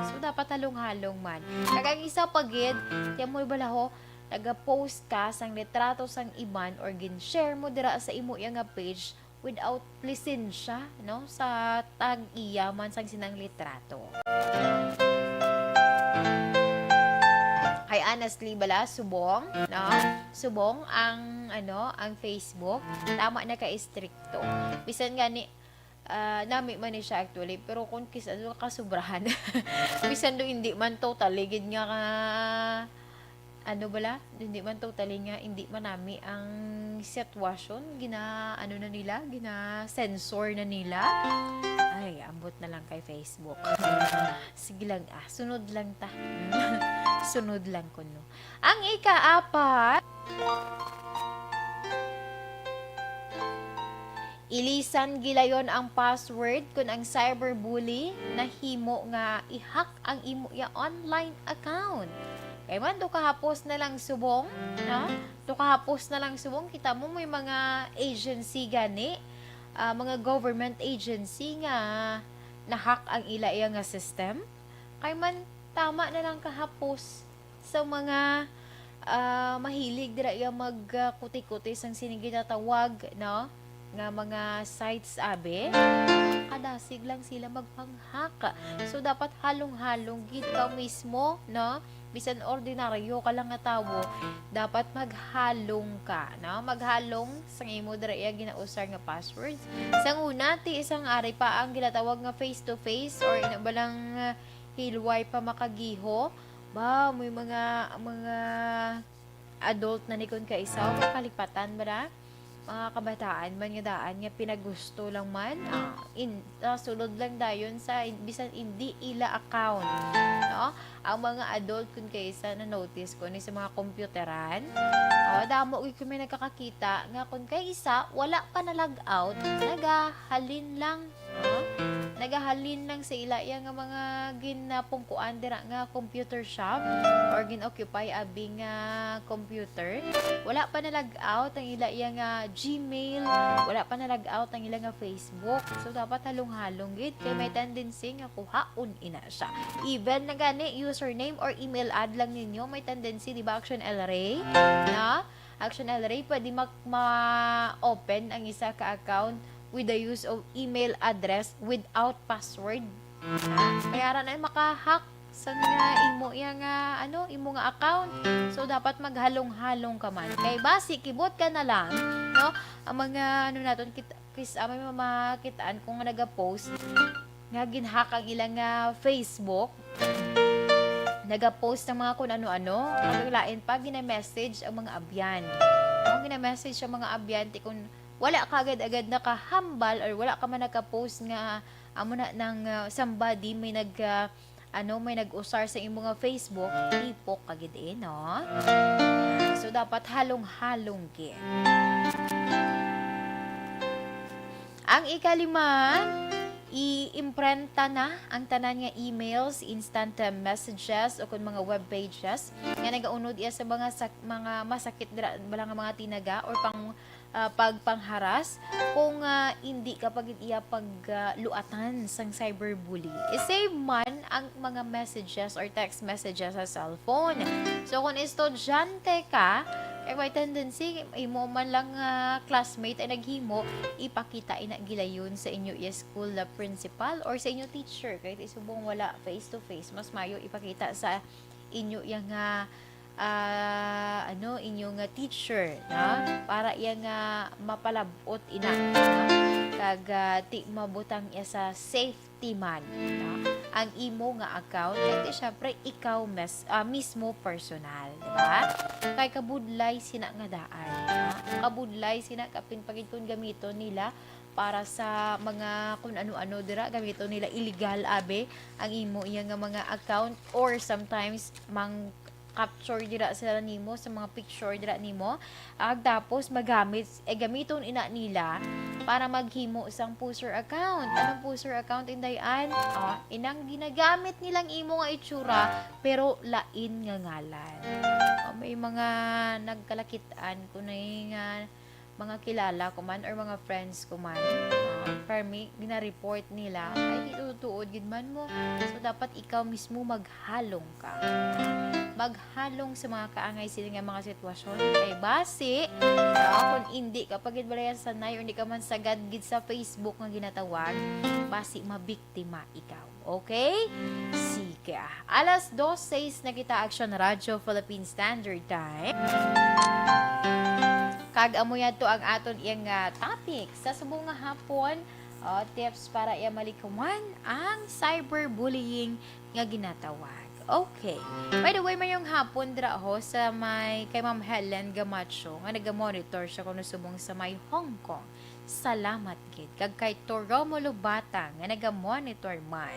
So, dapat halong-halong man. Kag ang isa pa gid, kaya mo balaho, naga-post ka sang litrato sang iban or gin-share mo dira sa imo iya nga page without lisensya, no? Sa tag-iya man sang sinang litrato. Kay honestly bala, subong, no? Subong ang, ano, ang Facebook. Tama na ka istrikto. Bisan gani, ah, nami man ni siya actually, pero kung kis-, ano, kasubrahan. Bisan do hindi man totally gid nga ka, ano bala? Hindi man totally nga, hindi man nami ang sitwasyon, gina, ano na nila, gina-censor na nila. Ay, ambot na lang kay Facebook. Sige lang, ah, sunod lang ta. Sunod lang kuno. Ang ikaapat, ilisan gilayon ang password kon ang cyberbully nahimo nga i-hack ang imo ya online account. Kay man, do kahapos na lang subong, no? Do kahapos na lang subong, kita mo may mga agency gani, ah, mga government agency nga na-hack ang ila iya nga system. Kay man, tama na lang kahapos sa mga, ah, mahilig dira iya mag, ah, kuti-kuti sang sini ginatawag, no, nga mga sites, abi. Kadasig lang sila magpang-hack. So, dapat halong-halong gid ka mismo, no? Bisan ordinaryo ka lang nga tawo, dapat maghalong ka, no? Maghalong sang imo dira iya ginausar nga passwords. Sang una, ti isang ari pa ang ginatawag nga face-to-face or ina ba lang, ah, hilway pa makagiho. Ba, may mga, mga adult na ni kun kaisa, o kalipatan ba na? Mga kabataan man nga daan nga pinagusto lang man, ah, in, ah, sulod lang dayon sa in, bisan hindi ila account, no? Ang mga adult kun kaisa na-notice ko ni sa mga computeran, ah, damo gid kami nagkakakita nga kun kaisa wala pa na-log out, nagahalin lang, no? Nagahalin lang sa ila iya nga mga ginapungkuan dira nga computer shop or gin-occupy abi nga computer. Wala pa na-log out ang ila iya nga Gmail, wala pa na-log out ang ila nga Facebook. So, dapat halong-halong gid kay may tendency nga kuhaon ina siya. Even na gani, username or email ad lang ninyo, may tendency, di ba, Action El Rey? Na? Action El Rey, pwede mak-, ma-open ang isa ka account with the use of email address without password. Ah, kaya ra na maka-hack sa nga imo iya nga, ano, imo nga account. So, dapat maghalong-halong ka man. Kay basi, kibot ka na lang, no? Ang mga, ano naton, kit-, kis-, ah, may mamakitaan ko nga naga-post nga gin-hack ang ilang, ah, Facebook. Naga-post ng mga kun ano-ano. Ang lain pa, gina-message ang mga abyan. Ang gina-message ang mga abyan, ti kun wala ka agad-agad nakahambal or wala ka man naka-post nga amo na nang, ah, somebody may nag, ah, ano, may nag-usar sa imong nga Facebook, tipok ka gid eh, no? So, dapat halong-halong gid. Ang ikalima, i-imprenta na ang tanan nga emails, instant, uh, messages, o kun mga web pages nga nagaunod iya sa mga sak-, mga masakit dira, bala nga mga tinaga or pang, ah, pagpangharas kung, ah, indi ka pa gid iya pag, ah, luatan sang cyberbully. I-save man ang mga messages or text messages sa cellphone. So, kung estudyante ka, kay may tendency, imo man lang, ah, classmate ay naghimo, ipakita ina gilayon sa inyo iya school na principal or sa inyo teacher. Kay ti subong wala face to face, mas mayo ipakita sa inyo iya nga, ah, ano, inyo nga teacher, no? Para iya nga mapalab-ot ina, no? Kag, ah, ti mabutang iya sa safety man, no? Ang imo nga account, kay ti syempre ikaw mes-, ah, mismo personal, di ba? Kay kabudlay sina nga daan, no? Kabudlay sina kapin pagid kun gamiton nila para sa mga kun ano-ano dira, gamiton nila illegal, abi, ang imo iya nga mga account, or sometimes mang capture dira sila nimo sa mga picture dira nimo. Ag tapos magamit, eh, gamiton ina nila para maghimo sang poser account. Anong poser account, Inday Ann? Ah, inang ginagamit nilang imo nga itsura, pero lain nga ngalan. Ah, may mga nagkalakitan ko na nga mga kilala ko man or mga friends ko man, ah, permi, gina-report nila, ay, di tuod gid man mo. So, dapat ikaw mismo maghalong ka. Maghalong sa mga kaangay sila nga mga sitwasyon. Kay basi, ah, kung indi ka pa gid balaya sanay or hindi ka man sagad gid sa Facebook nga ginatawag, basi mabiktima ikaw. Okay? Sige. Alas dos seis na kita, Action Radyo Philippine Standard Time. Kag amo yadto ang aton iyang, ah, topic sa subong nga hapon, O, tips para iya malikawan ang cyberbullying nga ginatawag. Okay. By the way, mayong hapon dira ho sa may kay Ma'am Helen Gamacho nga naga-monitor siya kuno subong sa may Hong Kong. Salamat gid. Kag kay Toromo Lubata nga naga-monitor man.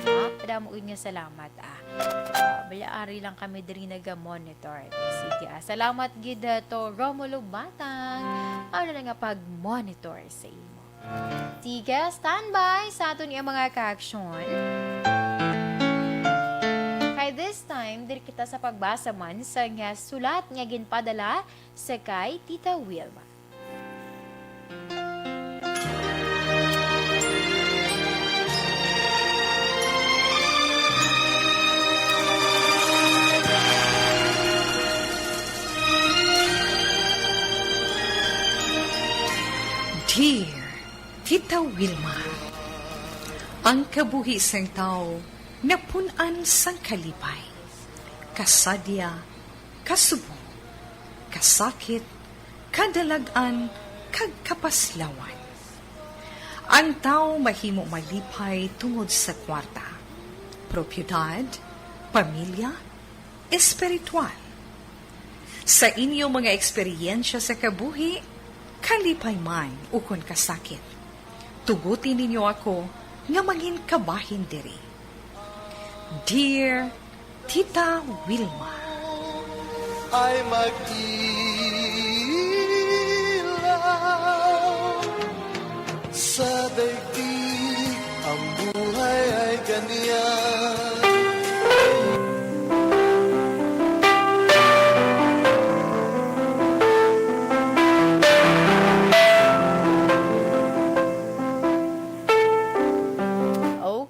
Ah, padamo gid nga salamat, ah. Ah, bala ari lang kami diri naga-monitor. Sige, ah. Salamat gid, ah, Toromo Lubata. Ano na nga pag-monitor sa imo. Sige, standby sa aton nga mga kaaksyon. Kay this time, diri kita sa pagbasa man sa nga sulat nga ginpadala sa kay Tita Wilma. Dear Tita Wilma, ang kabuhi sang tawo napun-an sang kalipay, kasadya, kasubong, kasakit, kadalag-an, kag kapaslawan. Ang tawo mahimo malipay tungod sa kwarta, propiedad, pamilya, espiritual. Sa inyo mga eksperyensya sa kabuhi, kalipay man ukon kasakit, tuguti ninyo ako nga mangin kabahin diri. Dear Tita Wilma. Ay mag-ilaw sa daigdig, ang buhay ay ganyan.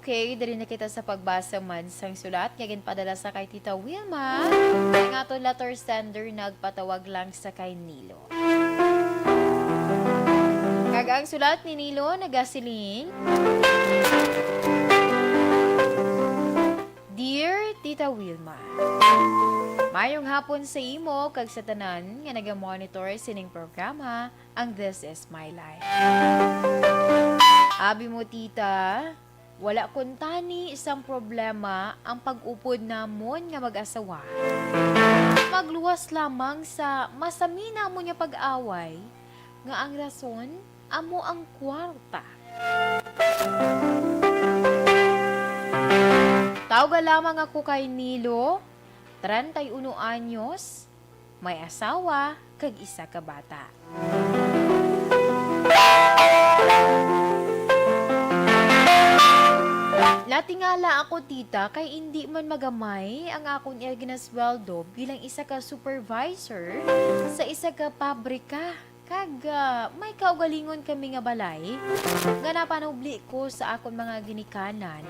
Okay, diri na kita sa pagbasa man sang sulat nga ginpadala sa kay Tita Wilma. Ang aton letter sender nagpatawag lang sa kay Nilo. Kag ang sulat ni Nilo nagasiling, Dear Tita Wilma, mayong hapon sa imo kag sa tanan nga naga-monitor sining programa, ang This Is My Life. Abi mo, tita, wala kuntani sang problema ang pag-upod namon nga mag-asawa. Magluwas lamang sa masami namon nga pag-away, nga ang rason amo ang kwarta. Tawga lamang ako kay Nilo, treinta y uno anyos, may asawa kag isa ka bata. Natingala ako, tita, kay indi man magamay ang akon iya ginasweldo bilang isa ka supervisor sa isa ka pabrika. Kag, ah, may kaugalingon kami nga balay nga napanubli ko sa akon mga ginikanan,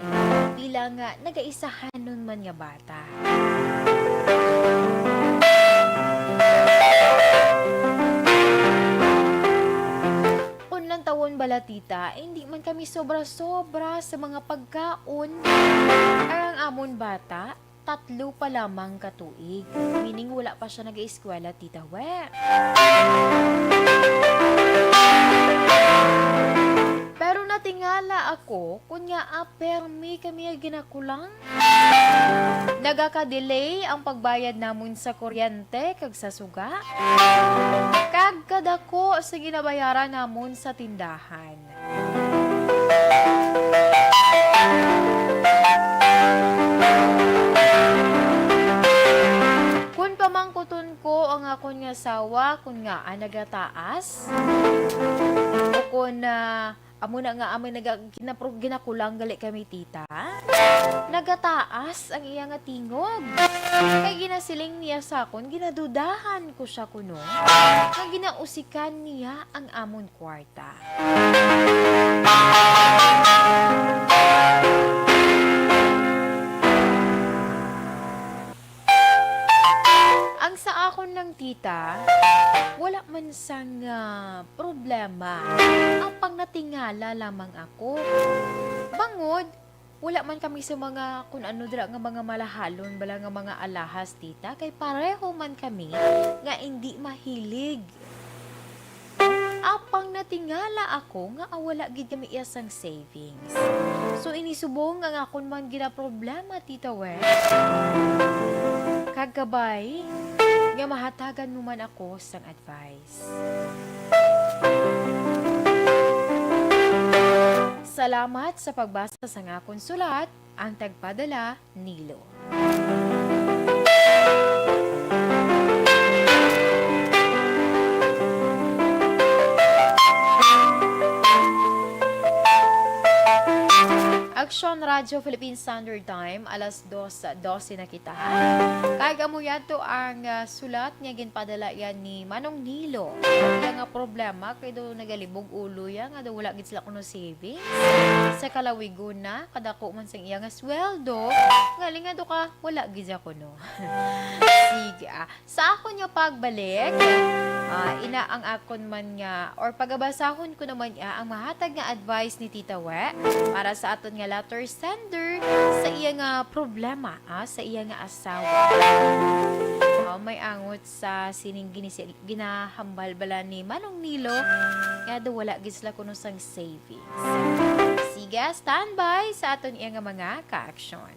bilang nga nagaisahanon man nga bata. Kon lantawon bala, tita, hindi man kami sobra-sobra sa mga pagkaon. Kay ang amon bata, tatlo pa lamang ka tuig. Meaning, wala pa siya nag-eskwela, tita, we. Pero natingala ako, kun ngaa permi kami nga ginakulang. Nagaka-delay ang pagbayad namon sa kuryente kag sa suga, kag kadako sa ginabayaran namon sa tindahan. Kun pamangkuton ko ang akon nga asawa kun ngaa nagataas, o kun, ah, amo na nga, amo naga-, ginapro-, ginakulang gali kami, tita, nagataas ang iya nga tingog. Kay ginasiling niya sa akon, ginadudahan ko siya kuno nga ginausikan niya ang amon kwarta. Ang sa akon lang, tita, wala man sang, ah, problema. Ang pangnatingala lamang ako. Bangod, wala man kami sa mga kun ano dira nga mga malahalon bala nga mga alahas, tita, kay pareho man kami nga indi mahilig. apang natingala ako nga wala gid kami iya sang savings. So, ini subong ang akon man ginaproblema, Tita Wet. Kag kabay nga mahatagan mo man ako sang advice. Salamat sa pagbasa sang akon sulat, ang tagpadala, Nilo. Aksyon Radyo Philippine Standard Time, alas dos dose na kita, ha? Kag amo yadto ang, ah, sulat nga ginpadala yan ni Manong Nilo. Iya nga problema kay daw nagalibog ulo ya nga daw wala gid sila kuno savings. Sa kalawigon na, kadako man sang iya nga sweldo, ngali nga daw ka wala gid siya kuno. Sige, ah. Sa akon nga pagbalik, ah, ina ang akon man nga, or pagabasahon ko naman iya ang mahatag nga advice ni Tita We para sa aton nga letter sender sa iya nga problema, ah, sa iya nga asawa. Ah, may angot sa sining ginisi-, ginahambal bala ni Manong Nilo nga daw wala gid sila kuno sang savings. Sige, standby sa aton iya nga mga kaaksyon.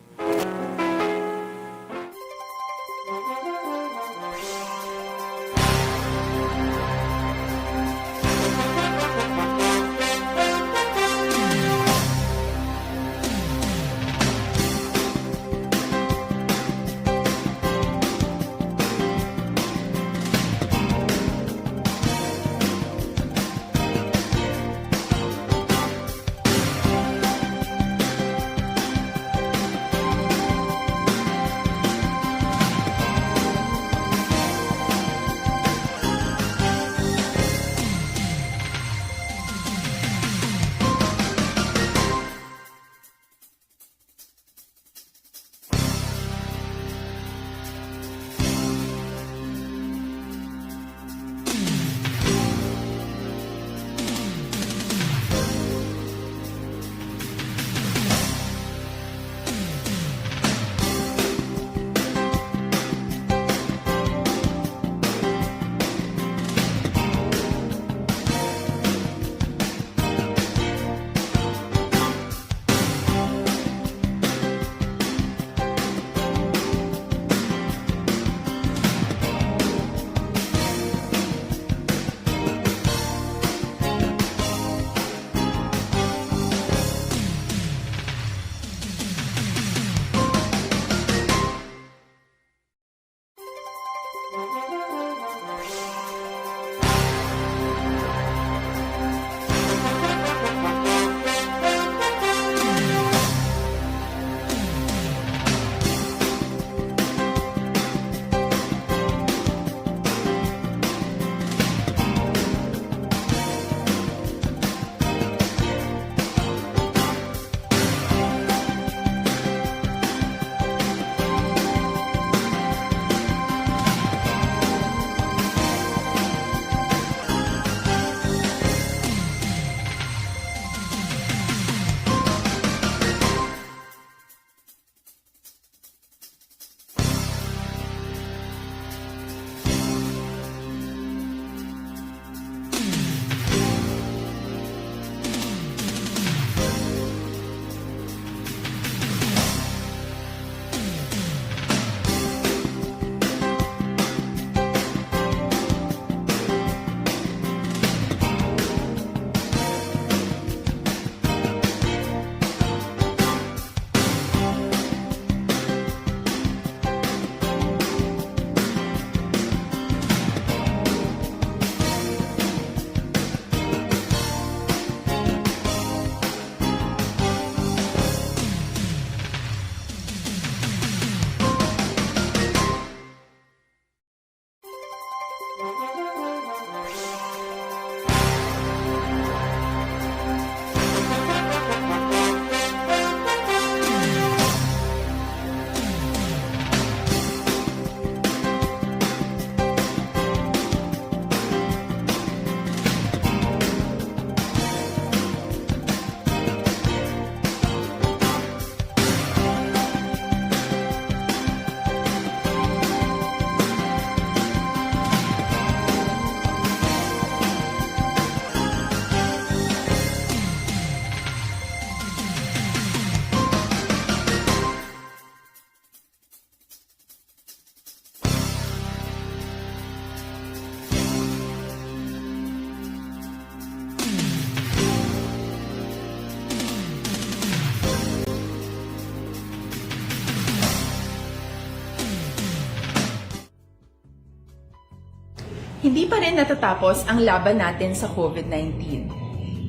Hindi pa rin natatapos ang laban natin sa COVID nineteen.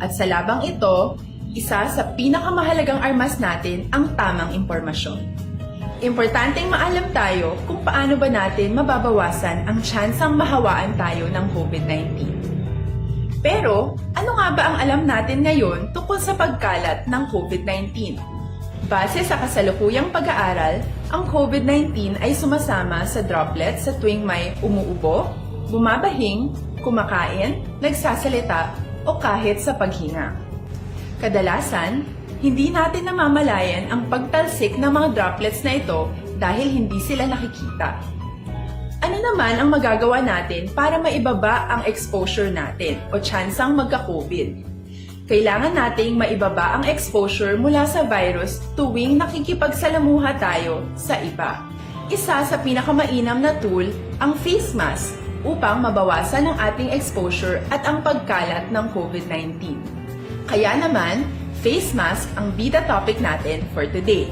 At sa labang ito, isa sa pinakamahalagang armas natin ang tamang impormasyon. Importanteng maalam tayo kung paano ba natin mababawasan ang tsansang mahawaan tayo ng COVID nineteen. Pero, ano nga ba ang alam natin ngayon tungkol sa pagkalat ng COVID nineteen? Base sa kasalukuyang pag-aaral, ang COVID nineteen ay sumasama sa droplets sa tuwing may umuubo, bumabahing, kumakain, nagsasalita, o kahit sa paghinga. Kadalasan, hindi natin namamalayan ang pagtalsik ng mga droplets na ito dahil hindi sila nakikita. Ano naman ang magagawa natin para maibaba ang exposure natin o tsansang magka-COVID? Kailangan nating maibaba ang exposure mula sa virus tuwing nakikipagsalamuha tayo sa iba. Isa sa pinakamainam na tool ang face mask upang mabawasan ang ating exposure at ang pagkalat ng COVID nineteen. Kaya naman, face mask ang bida topic natin for today.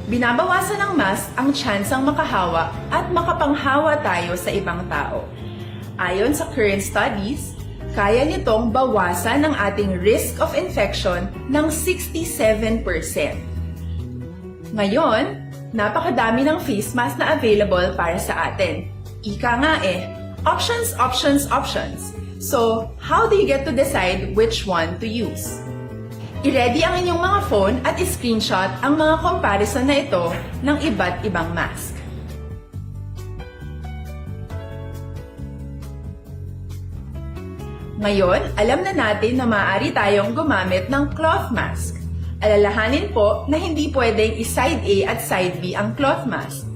Binabawasan ng mask ang tsansang makahawa at makapanghawa tayo sa ibang tao. Ayon sa current studies, kaya nitong bawasan ang ating risk of infection ng sixty-seven percent. Ngayon, napakadami ng face mask na available para sa atin. Ika nga eh, options, options, options. So, how do you get to decide which one to use? I-ready ang inyong mga phone at i-screenshot ang mga comparison na ito ng iba't ibang mask. Ngayon, alam na natin na maaari tayong gumamit ng cloth mask. Alalahanin po na hindi pwedeng i-side A at side B ang cloth mask.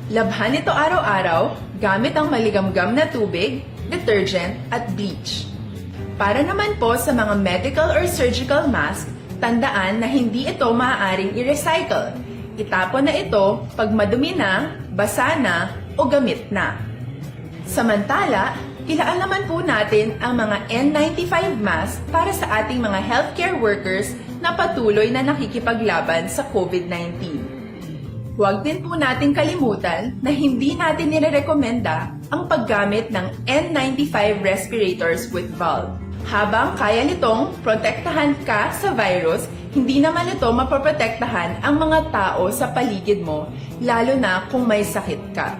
Labhan ito araw-araw gamit ang maligamgam na tubig, detergent, at bleach. Para naman po sa mga medical or surgical mask, tandaan na hindi ito maaaring i-recycle. Itapon na ito pag madumi na, basa na, o gamit na. Samantala, ilaan naman po natin ang mga N ninety-five mask para sa ating mga healthcare workers na patuloy na nakikipaglaban sa COVID nineteen. Huwag din po nating kalimutan na hindi natin nirerekomenda ang paggamit ng N ninety-five respirators with valve. Habang kaya nitong protektahan ka sa virus, hindi naman ito mapoprotektahan ang mga tao sa paligid mo, lalo na kung may sakit ka.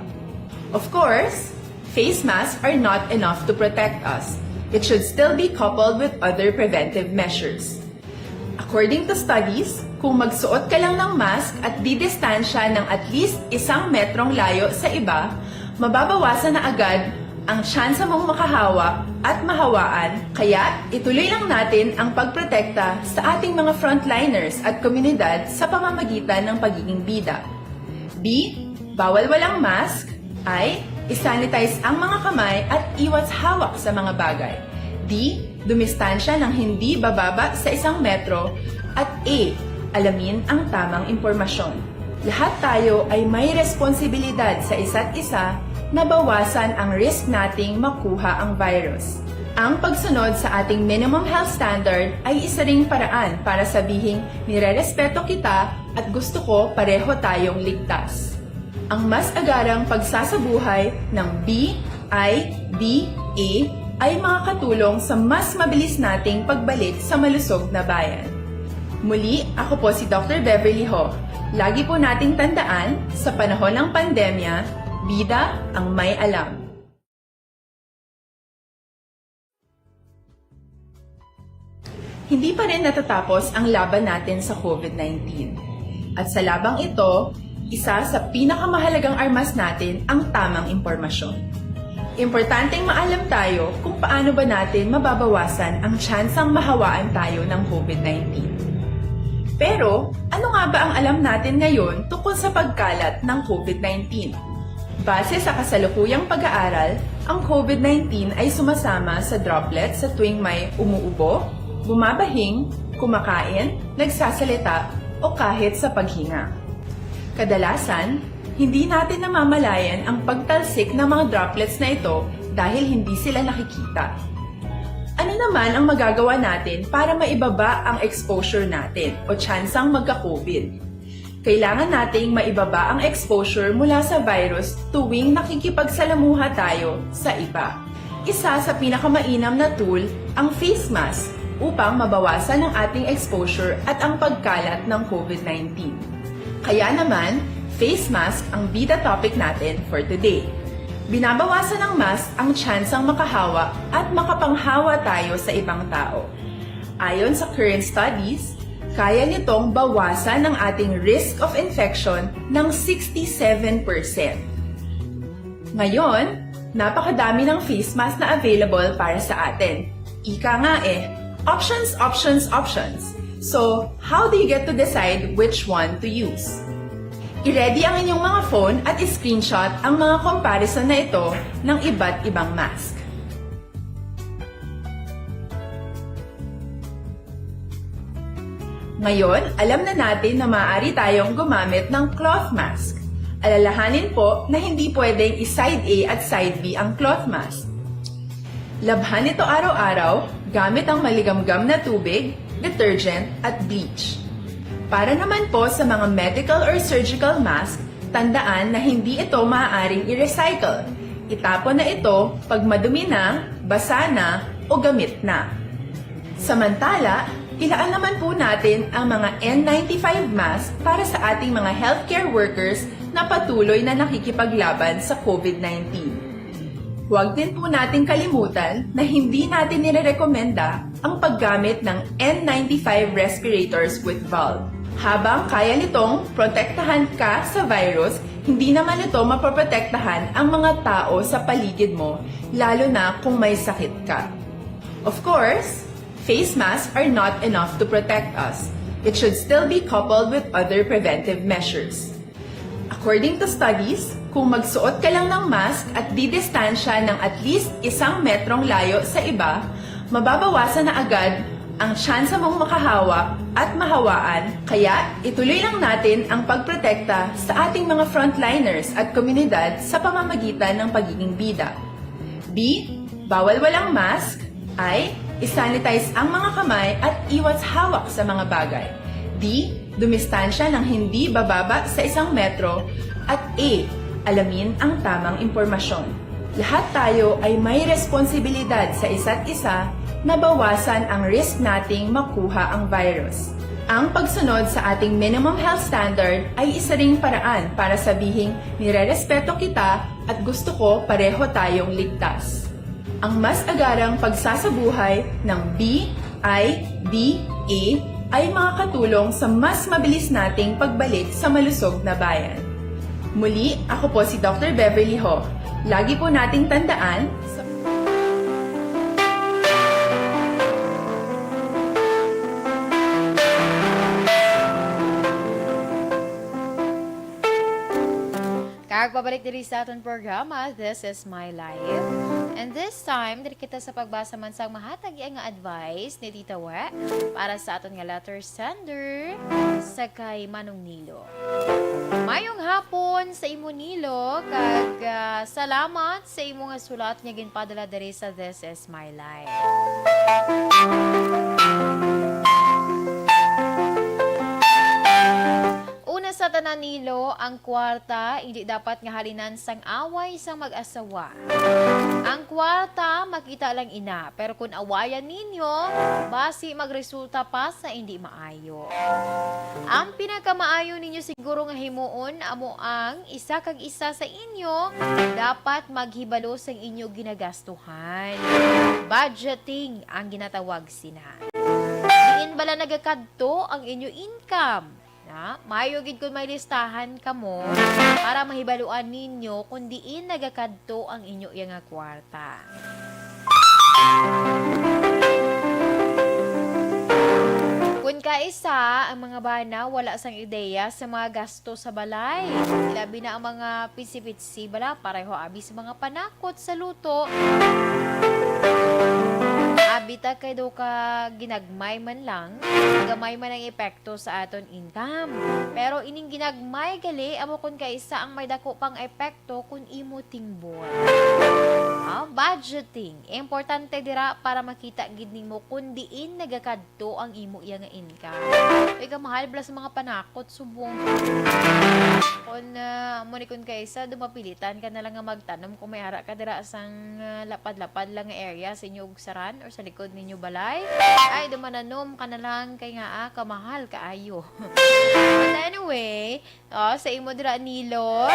Of course, face masks are not enough to protect us. It should still be coupled with other preventive measures. According to studies, kung magsuot ka lang ng mask at didistansya ng at least isang metrong layo sa iba, mababawasan na agad ang tsansa mong makahawa at mahawaan. Kaya, ituloy lang natin ang pagprotekta sa ating mga frontliners at komunidad sa pamamagitan ng pagiging bida. B, bawal walang mask. I, isanitize ang mga kamay at iwas hawak sa mga bagay. D, dumistansya ng hindi bababa sa isang metro. At A, alamin ang tamang impormasyon. Lahat tayo ay may responsibilidad sa isa't isa na bawasan ang risk nating makuha ang virus. Ang pagsunod sa ating minimum health standard ay isa ring paraan para sabihing nirerespeto kita at gusto ko pareho tayong ligtas. Ang mas agarang pagsasabuhay ng B I D A ay makakatulong sa mas mabilis nating pagbalik sa malusog na bayan. Muli, ako po si Doctor Beverly Ho. Lagi po nating tandaan, sa panahon ng pandemya, bida ang may alam. Hindi pa rin natatapos ang laban natin sa COVID nineteen. At sa labang ito, isa sa pinakamahalagang armas natin ang tamang impormasyon. Importanteng maalam tayo kung paano ba natin mababawasan ang tsansang mahawaan tayo ng COVID nineteen. Pero, ano nga ba ang alam natin ngayon tungkol sa pagkalat ng COVID nineteen? Base sa kasalukuyang pag-aaral, ang COVID nineteen ay sumasama sa droplets sa tuwing may umuubo, bumabahing, kumakain, nagsasalita, o kahit sa paghinga. Kadalasan, hindi natin namamalayan ang pagtalsik ng mga droplets na ito dahil hindi sila nakikita. Ano naman ang magagawa natin para maibaba ang exposure natin o tsansang magka-COVID? Kailangan nating maibaba ang exposure mula sa virus tuwing nakikipagsalamuha tayo sa iba. Isa sa pinakamainam na tool ang face mask upang mabawasan ang ating exposure at ang pagkalat ng COVID nineteen. Kaya naman, face mask ang bida topic natin for today. Binabawasan ng mask ang tsansang makahawa at makapanghawa tayo sa ibang tao. Ayon sa current studies, kaya nitong bawasan ang ating risk of infection ng sixty-seven percent. Ngayon, napakadami ng face mask na available para sa atin. Ika nga eh, options, options, options. So, how do you get to decide which one to use? I-ready ang inyong mga phone at i-screenshot ang mga comparison na ito ng iba't ibang mask. Ngayon, alam na natin na maaari tayong gumamit ng cloth mask. Alalahanin po na hindi pwedeng i-side A at side B ang cloth mask. Labhan ito araw-araw gamit ang maligamgam na tubig, detergent, at bleach. Para naman po sa mga medical or surgical mask, tandaan na hindi ito maaaring i-recycle. Itapon na ito pag madumi na, basa na, o gamit na. Samantala, ilaan naman po natin ang mga N ninety-five mask para sa ating mga healthcare workers na patuloy na nakikipaglaban sa COVID nineteen. Huwag din po nating kalimutan na hindi natin nirerekomenda ang paggamit ng N ninety-five respirators with valve. Habang kaya nitong protektahan ka sa virus, hindi naman ito mapoprotektahan ang mga tao sa paligid mo, lalo na kung may sakit ka. Of course, face masks are not enough to protect us. It should still be coupled with other preventive measures. According to studies, kung magsuot ka lang ng mask at didistansya ng at least isang metrong layo sa iba, mababawasan na agad ang tsansa mong makahawa at mahawaan. Kaya, ituloy lang natin ang pagprotekta sa ating mga frontliners at komunidad sa pamamagitan ng pagiging bida. B, bawal walang mask. I, i-sanitize ang mga kamay at iwas hawak sa mga bagay. D, dumistansya ng hindi bababa sa isang metro. At E, alamin ang tamang impormasyon. Lahat tayo ay may responsibilidad sa isa't isa na bawasan ang risk nating makuha ang virus. Ang pagsunod sa ating minimum health standard ay isa ring paraan para sabihing nirerespeto kita at gusto ko pareho tayong ligtas. Ang mas agarang pagsasabuhay ng B I D A ay makakatulong sa mas mabilis nating pagbalik sa malusog na bayan. Muli, ako po si Doctor Beverly Ho. Lagi po nating tandaan, sa Kag pabalik diri sa aton programa, This Is My Life. And this time, diri kita sa pagbasa man sang mahatag iya nga advice ni Tita We para sa aton nga letter sender sa kay Manong Nilo. Mayong hapon sa imo, Nilo, kag, ah, salamat sa imo nga sulat nga ginpadala diri sa This Is My Life. Una sa tanan, Nilo, ang kwarta indi dapat nga halinan sang away sang mag-asawa. Ang kwarta makita lang ina, pero kun awayan ninyo, basi magresulta pa sa indi maayo. Ang pinakamaayo ninyo siguro nga himuon amo ang isa kag isa sa inyo dapat maghibalo sang inyo ginagastuhan. Budgeting ang ginatawag sina. Diin bala nagakadto ang inyo income? Na, maayo gid kun may listahan kamo para mahibaluan ninyo kung diin nagakadto ang inyo iya nga kwarta. Kun kaisa, ang mga bana wala sang ideya sa mga gasto sa balay. Labi na ang mga pitsi-pitsi bala, pareho abi sa mga panakot sa luto. Abi ta kay daw ka ginagmay man lang, gamay man ang epekto sa aton income. Pero ining ginagmay gali amo kun kaisa ang may dako pang epekto kun imo tingbon. Ah, budgeting. Importante dira para makita gid nimo kung diin nagakadto ang imo iya nga income. Uy, kamahal bala sa mga panakot, subong. Kung, ah, amo ni, kung kaisa, dumapilitan ka na lang nga magtanom kung may ara ka dira sang, ah, lapad-lapad lang nga area sa inyo ugsaran or sa likod ninyo balay. Ay, dumananom ka na lang kay nga, ah, kamahal kaayo. But anyway, oh, sa imo dira, Nilo,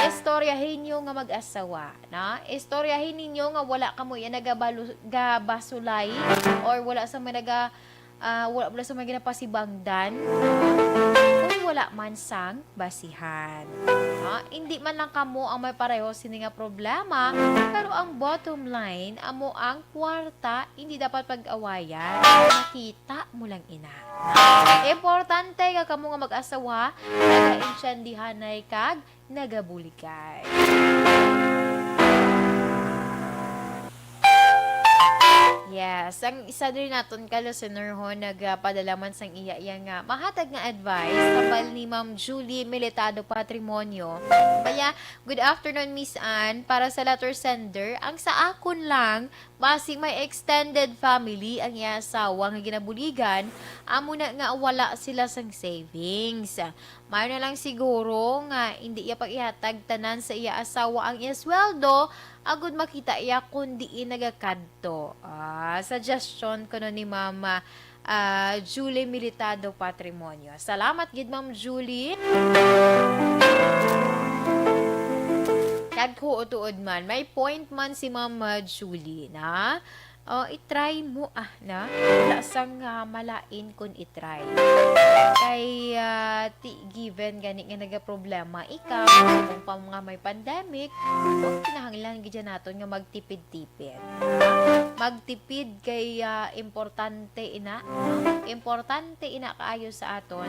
istoryahin nyo nga mag-asawa, na? Istoryahin ninyo nga wala kamo iya nagabalu-, gabasulay or wala sa may naga-, ah, wala, wala sa may ginapasibangdan kung wala man sang basihan. Ha? Hindi man lang kamo ang may pareho sini nga problema, pero ang bottom line, amo ang kwarta, hindi dapat pag-awayan. Makita mo lang ina. Importante nga kamo nga mag-asawa, nagaintindihanay kag nagabuligay. Yes, ang isa diri naton ka listener ho nagpadala man sang iya, iya nga mahatag nga advice, hambal ni Ma'am Julie Militado Patrimonio. Kaya, "Good afternoon, Miss Ann. Para sa letter sender, ang sa akon lang, basi may extended family ang iya asawa nga ginabuligan, amo na nga wala sila sang savings. Maayo na lang siguro nga hindi iya pag-ihatag tanan sa iya asawa ang iya sweldo, agud makita iya kon diin nagakadto." Ah, suggestion kuno ni Mama, ah, Julie Militado Patrimonio. Salamat gid, Ma'am Julie. Kag huo tuod man, may point man si Ma'am, ah, Julie na, oh, i-try mo, ah, na. Wala sang, ah, malain kun i-try. Kay, ah, ti-, given gani nga nagaproblema ikaw, kung pa nga may pandemic, ang kinahanglan gid naton nga magtipid-tipid. Magtipid kay, ah, importante ina, no? Importante ina kaayo sa aton.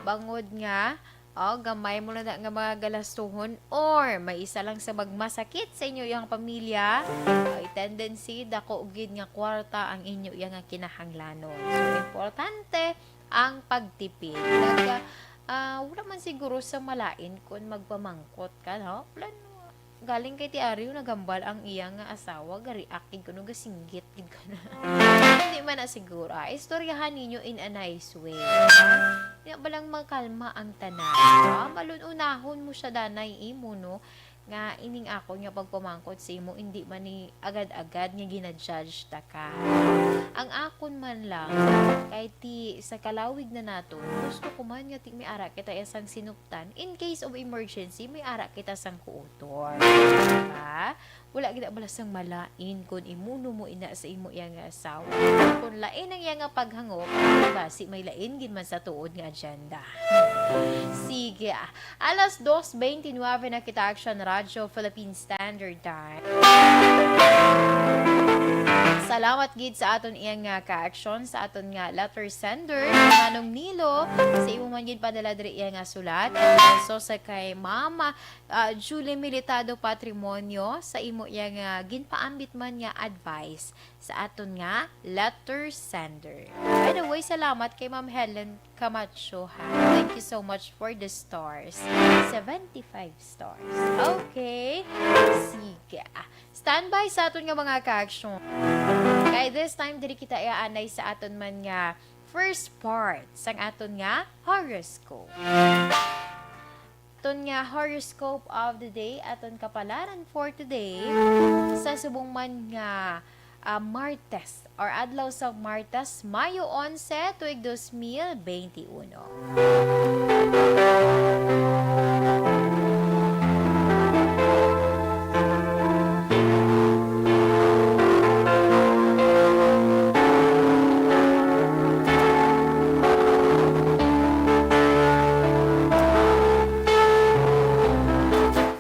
Bangod nga, oh, gamay mo na nga mga galastuhon or may isa lang sa magmasakit sa inyo iyang pamilya, ay tendency, dako gid nga kwarta ang inyo iya nga kinahanglanon. So, importante ang pagtipid. Nag-, ah, wala man siguro sa malain kung magpamangkot ka, no? Wala, galing kay Tiario, naghambal ang iya nga asawa, ga-react gid kuno, gasinggit gid kuno. Hindi man na siguro. Ah, istoryahan ninyo in a nice way, ha? Nya balang makalma ang tanan, ha? Malun-unahon mo siya, danay, imo, no? Nga ining akon nga pagpamangkot sa imo, hindi man ni agad-agad nga gina-judge ta ka. Ang akon man lang, kay ti sa kalawig na naton, gusto ko man nga ti may ara kita sang sinuptan. In case of emergency, may ara kita sang kuutor. Diba? Wala gid bala sang malain kun imuno mo ina sa imo iya nga asawa. Kung lain ang iya nga paghangop, basi may lain gid man sa tuod nga agenda. Sige, ah. Alas dos twenty-nine na kita, Action Radio Philippine Standard Time. Salamat gid sa aton iya nga ka-action, sa aton nga letter sender, Manong Nilo, sa imo man gid padala diri iya nga sulat. And also sa kay Mama, ah, Julie Militado Patrimonio, sa imo iya nga ginpaambit man nga advice sa aton nga letter sender. By the way, salamat kay Ma'am Helen Camacho, ha. Thank you so much for the stars. Seventy-five stars. Okay. Sige. Ah, standby sa aton nga mga ka-action. Kay this time, diri kita iaanay sa aton man nga first part sang aton nga horoscope. Aton nga horoscope of the day, aton kapalaran for today, sa subong man nga, ah, Martes, or adlaw sa Martes, Mayo onse, tuig dos mil bente uno.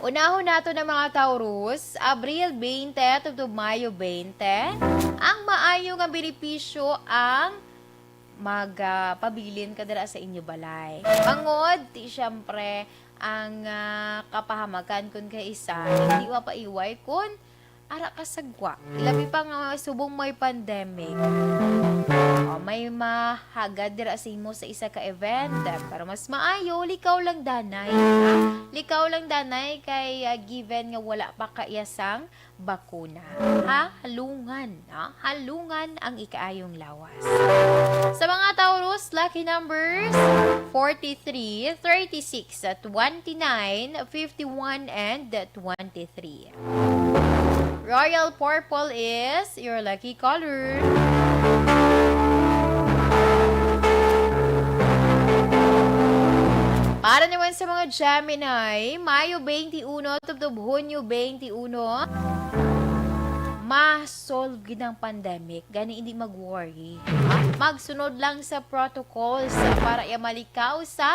Unahon nato na, mga Taurus, Abril twenty tubtob Mayo twenty, ang maayo nga benepisyo ang magapabilin ka dira sa inyo balay. Bangod, ti, siyempre, ang, ah, kapahamakan kun kaisa, hindi mapaiway kun ara ka sa gwa. Labi pa nga subong may pandemic. may mahagad dira sa imo sa isa ka event. Pero mas maayo, likaw lang danay, ha? Likaw lang danay kay, ah, given nga wala pa ka iya sang bakuna. Ha? Halungan, ha? Halungan ang ikaayong lawas. Sa mga Taurus, lucky numbers, forty-three, thirty-six, twenty-nine, fifty-one, and twenty-three. Royal purple is your lucky color. Para naman sa mga Gemini, Mayo twenty-one tubtob Hunyo twenty-one, ma-solve gid ang pandemic. Gani, hindi mag-worry. Magsunod lang sa protocols para iya malikaw sa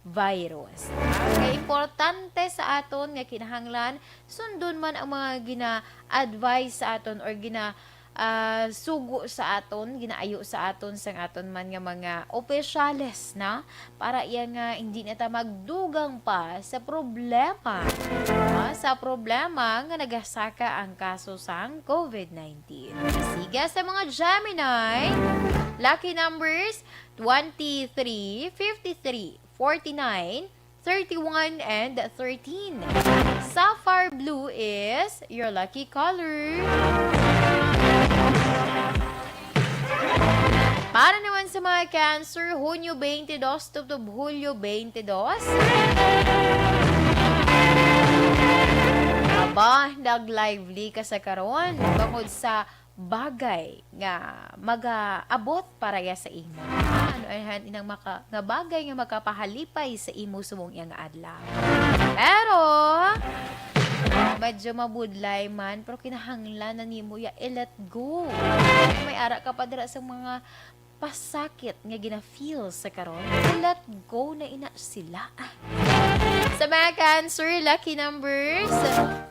virus. Kay importante sa aton nga kinahanglan sundon man ang mga gina-advise sa aton or gina, ah, sugo sa aton, ginaayo sa aton sang aton man nga mga opisyales na para iya nga hindi na ta magdugang pa sa problema, ah, sa problema nga nagasaka ang kaso sang COVID nineteen. Sige, sa mga Gemini, lucky numbers twenty-three, fifty-three, forty-nine, thirty-one, and thirteen. Sapphire blue is your lucky color. Para naman sa mga Cancer, Hunyo twenty-two tubtob Hulyo twenty-two. Aba, nag-lively ka sa karon bangod sa bagay nga magaabot para ya sa imo. Ah, ano ay han inang maka-, nga bagay nga makapahalipay sa imo subong iya nga adlaw. Pero, medyo mabudlay man, pero kinahanglan na nimo ya i-let go. May ara ka pa dira sa mga pasakit nga gina-feel sa karon, let go na ina sila. Sa mga Cancer, lucky numbers,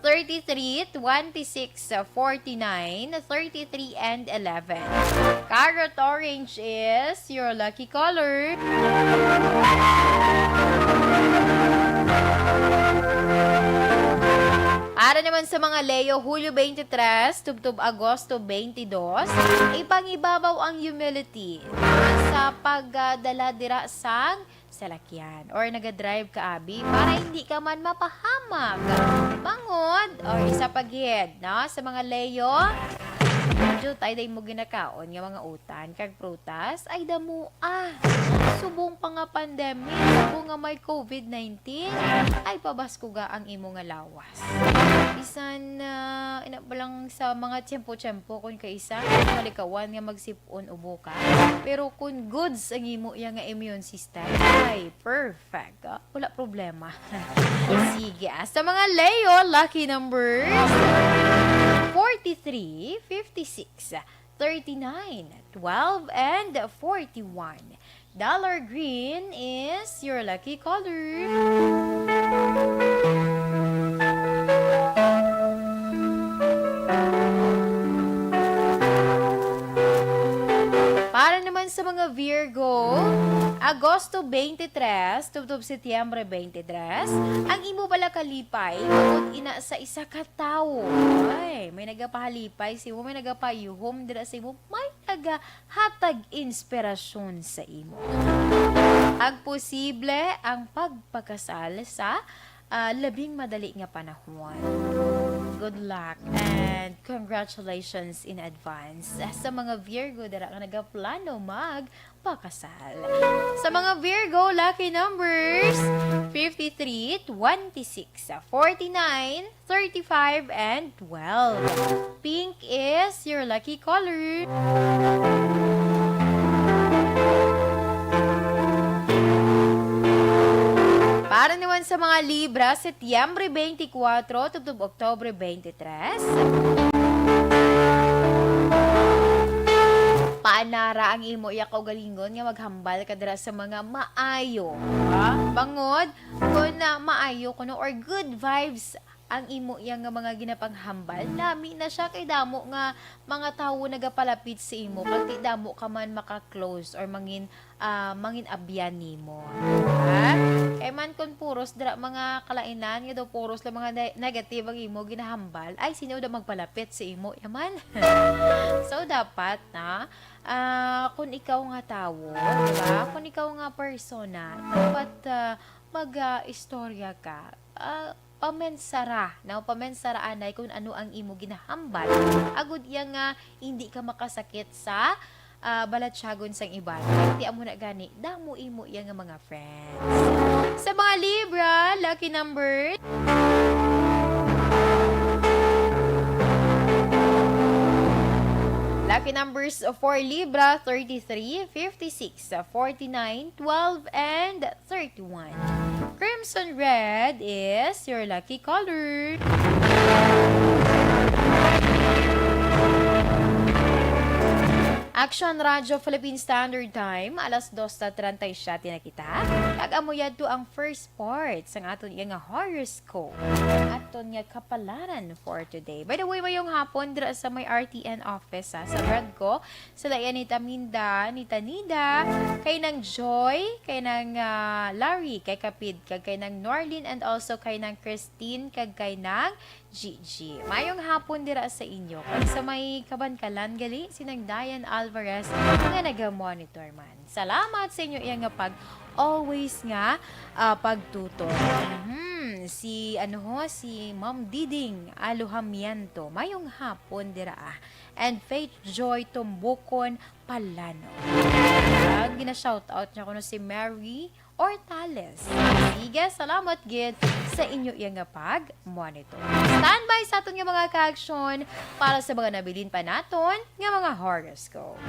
thirty-three, twenty-six, forty-nine, thirty-three, and eleven. Carrot orange is your lucky color. Para naman sa mga Leo, Hulyo twenty-three, tubtob Agosto twenty-two, ipangibabaw ang humility sa pagdala dira sang salakyan or nagadrive ka, abi, para hindi ka man mapahamak. Bangod, or isa pa gid, no, sa mga Leo, medyo tayo day mo ginakaon nga mga utan kag prutas ay damo, ah, subong pa nga pandemic, subong nga may COVID nineteen, ay pabaskuga ang imo nga lawas. Bisan, ah, ina pa lang sa mga tiyempo-tiyempo, kun kaisa, malikawan nga magsip-on ubo ka. Pero kun goods ang imo iya nga immune system, ay, perfect, ah. Wala problema. Sige, ah. Sa mga Leo, lucky numbers, forty-three, fifty-six, thirty-nine, twelve, and forty-one. Dollar green is your lucky color. Para naman sa mga Virgo, Agosto twenty-three, tubtob Setyembre twenty-three, ang imo pala kalipay, bukod ina sa isa ka tawo. Ay, may nagapahalipay sa imo, may nagapayuhom dira sa imo, may nagahatag inspirasyon sa imo. Ag posible ang pagpakasal sa, ah, labing madali nga panahon. Good luck and congratulations in advance sa mga Virgo dira nga nagaplano magpakasal. Sa mga Virgo, lucky numbers, fifty-three, twenty-six, forty-nine, thirty-five, and twelve. Pink is your lucky color. Para naman sa mga Libra, Setyembre twenty-four tubtob Oktubre twenty-three, paanara ang imo iya kaugalingon nga maghambal ka dira sa mga maayo. Ha? Bangod, kung na maayo kuno or good vibes ang imo iya nga mga ginapanghambal, nami na siya kay damo nga mga tawo nagapalapit sa imo, kag di damo ka man maka-close or mangin, ah, mangin-abyan nimo. Ha? Kay man kun puros dira mga kalainan, nga daw puros lang mga ne-, negative ang imo ginahambal, ay, sino daw magpalapit sa imo, yaman? So, dapat na, ah, kung ikaw nga tawo, di ba? Kung ikaw nga persona, dapat, ah, mag, ah, istorya ka. Ah, pamensara, no? Pamensara anay kung ano ang imo ginahambal. Agud iya nga hindi ka makasakit sa, ah, balatyagon sang iban. Kay ti amo na gani, damo imo iya nga mga friends. Sa mga Libra, lucky number. Lucky numbers for Libra, thirty-three, fifty-six, forty-nine, twelve, and thirty-one. Crimson red is your lucky color. Action Radio Philippine Standard Time, alas dos na treinta y siete na kita. Kag amo yadto ang first part sang aton nga horoscope. Aton nga kapalaran for today. By the way, mayong hapon dira sa may R T N office, ha, sa Brad ko. Sila yan ni Taminda, ni Tanida, kay nang Joy, kay nang, ah, Larry, kay Kapid, kag kay nang Norlin, and also kay nang Christine, kag kay nang Gigi. Mayong hapon dira sa inyo. Kag sa may kabankalan gali, si nang Diane Alvarez nga naga-monitor man. Salamat sa inyo iya nga pag always nga, ah, pagtuto. Mhm. Si, ano ho, si Ma'am Diding Alojamiento. Mayong hapon dira, ah. And Faith Joy Tumbukon Palano. Ang gina-shoutout niya kuno si Mary Ortales. Sige, salamat gid sa inyo iya nga pag-monitor. Standby sa aton nga mga ka-aksyon para sa mga nabilin pa naton nga mga horoscope.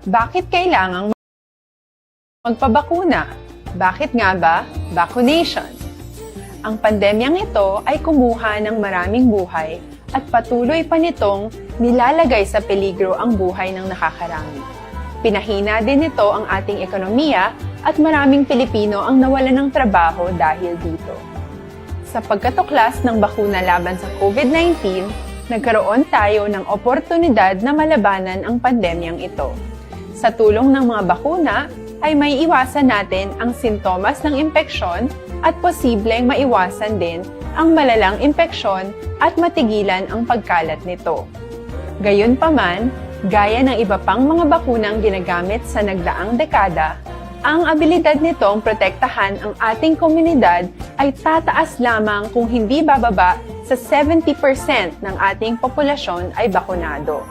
Bakit kailangang magpabakuna? Bakit nga ba vaccination? Ang pandemyang ito ay kumuha ng maraming buhay at patuloy pa nitong nilalagay sa peligro ang buhay ng nakakarami. Pinahina din nito ang ating ekonomiya at maraming Pilipino ang nawalan ng trabaho dahil dito. Sa pagkatuklas ng bakuna laban sa COVID nineteen, nagkaroon tayo ng oportunidad na malabanan ang pandemyang ito. Sa tulong ng mga bakuna, ay maiiwasan natin ang sintomas ng impeksyon at posibleng maiwasan din ang malalang impeksyon at matigilan ang pagkalat nito. Gayunpaman, gaya ng iba pang mga bakunang ginagamit sa nagdaang dekada, ang abilidad nitong protektahan ang ating komunidad ay tataas lamang kung hindi bababa sa seventy percent ng ating populasyon ay bakunado.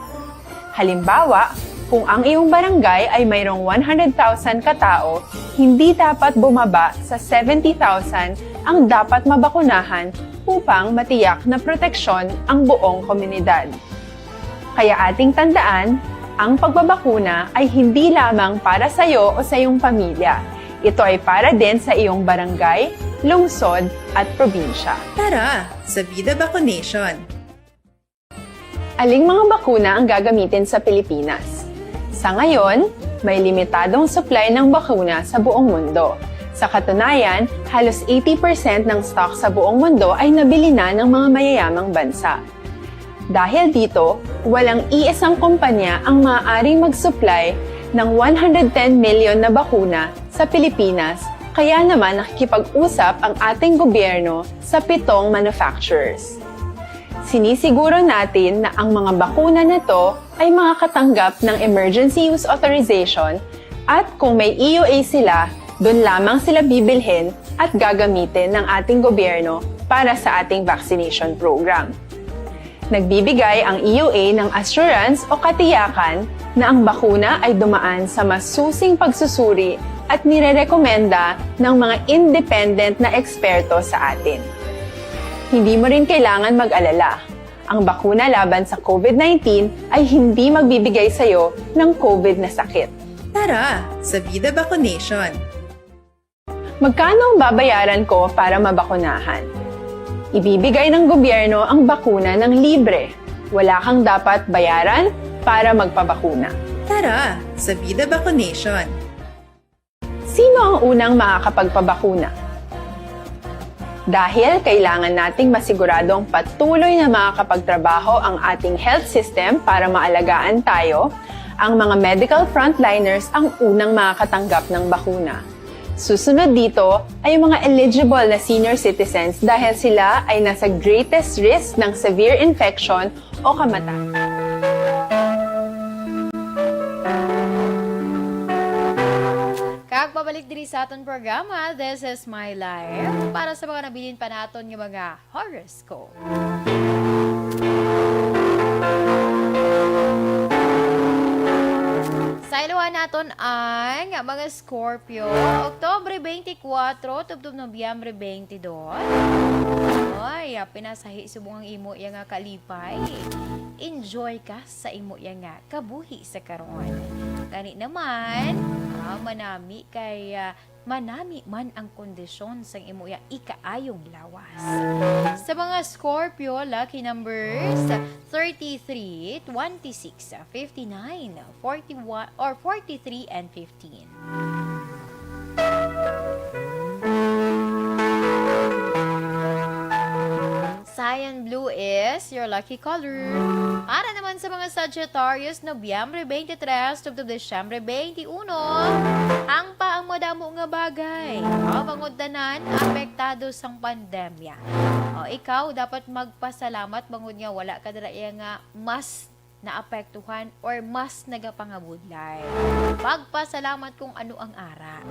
Halimbawa, kung ang iyong barangay ay mayroong one hundred thousand katao, hindi dapat bumaba sa seventy thousand ang dapat mabakunahan upang matiyak na proteksyon ang buong komunidad. Kaya ating tandaan, ang pagbabakuna ay hindi lamang para sa iyo o sa iyong pamilya. Ito ay para din sa iyong barangay, lungsod, at probinsya. Tara, sa Vida Vaccination! Aling mga bakuna ang gagamitin sa Pilipinas? Sa ngayon, may limitadong supply ng bakuna sa buong mundo. Sa katunayan, halos eighty percent ng stock sa buong mundo ay nabili na ng mga mayayamang bansa. Dahil dito, walang iisang kumpanya ang maaaring mag-supply ng one hundred ten million na bakuna sa Pilipinas, kaya naman nakikipag-usap ang ating gobyerno sa pitong manufacturers. Sinisiguro natin na ang mga bakuna na to ay makakatanggap ng emergency use authorization at kung may E U A sila, doon lamang sila bibilhin at gagamitin ng ating gobyerno para sa ating vaccination program. Nagbibigay ang E U A ng assurance o katiyakan na ang bakuna ay dumaan sa masusing pagsusuri at nirerekomenda ng mga independent na eksperto sa atin. Hindi mo rin kailangan mag-alala. Ang bakuna laban sa COVID nineteen ay hindi magbibigay sa iyo ng COVID na sakit. Tara, sa Vida Vaccination! Magkano ang babayaran ko para mabakunahan? Ibibigay ng gobyerno ang bakuna ng libre. Wala kang dapat bayaran para magpabakuna. Tara, sa Vida Vaccination! Sino ang unang makakapagpabakuna? Dahil kailangan nating masiguradong patuloy na makakapagtrabaho ang ating health system para maalagaan tayo, ang mga medical frontliners ang unang makakatanggap ng bakuna. Susunod dito ay ang mga eligible na senior citizens dahil sila ay nasa greatest risk ng severe infection o kamatayan. Kag pabalik diri Sa aton programa, This Is My Life, para sa mga nabilin pa naton nga mga horoscope. Sa iluhan naton ang mga Scorpio, Oktubre twenty-four tubtob Nobyembre twenty-two. Oy, ah, pinasahi subong ang imo iya nga kalipay. Enjoy ka sa imo iya nga kabuhi sa karon. Gani naman, ah, manami kay, ah, manami man ang kondisyon sang imo iya ikaayong lawas. Sa mga Scorpio, lucky numbers thirty-three, twenty-six, fifty-nine, forty-one, or forty-three and fifteen. Cyan blue is your lucky color. Para naman sa mga Sagittarius, Nobyembre twenty-three tubtob Disyembre twenty-one, hangpa ang madamo nga bagay. O, bangod tanan, apektado sang pandemya. O, ikaw dapat magpasalamat bangod nga wala ka dira iya nga mas naapektuhan or mas nagapangabudlay. Pagpasalamat kung ano ang ara.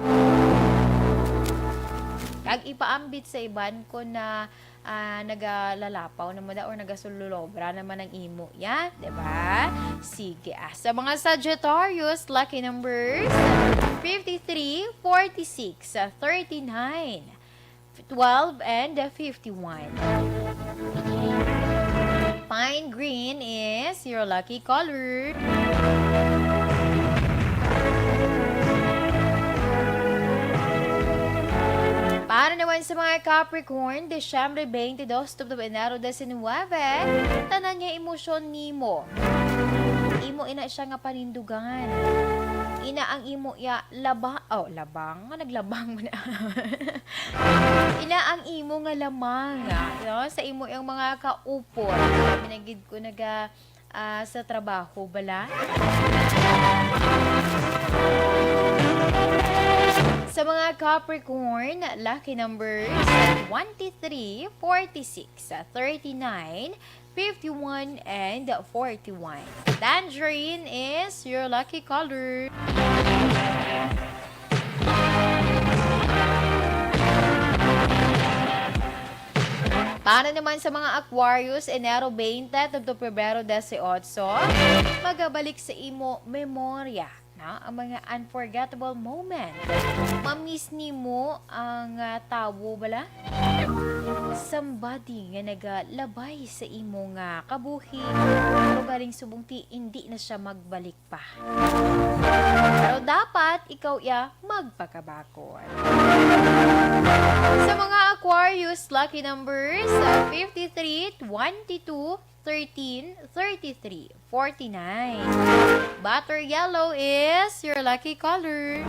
Kag ipaambit sa iban kon na, ah, nagalalapaw naman na or nagasululobra naman ang imo, ya, di ba? Sige, ah. Sa mga Sagittarius, lucky numbers fifty-three, forty-six, thirty-nine, twelve, and fifty-one. Pine green is your lucky color. Para naman sa mga Capricorn, Disyembre twenty-two tubtob Enero diecinuebe, tanan nga emosyon nimo, imo ina siya nga panindugan. Ina ang imo ya laba-, oh, labang, nga naglabang man. Ina ang imo nga lamang, ah, no? Sa imo yang mga kaupod. Kami na gid ko naga, ah, sa trabaho bala. Sa mga Capricorn, lucky numbers twenty-three, forty-six, thirty-nine, fifty-one, and forty-one. Tangerine is your lucky color. Para naman sa mga Aquarius, Enero twenty tubtob Pebrero dieciocho, magabalik sa imo memorya na ang mga unforgettable moment. Mamiss nimo ang, ah, tawo bala? Somebody nga nagalabay sa imo nga kabuhi, pero galing subong ti indi na siya magbalik pa. Pero dapat ikaw iya magpakabakod. Sa mga Aquarius, lucky numbers, ah, fifty-three, twenty-two, thirteen, thirty-three, forty-nine. Butter yellow is your lucky color.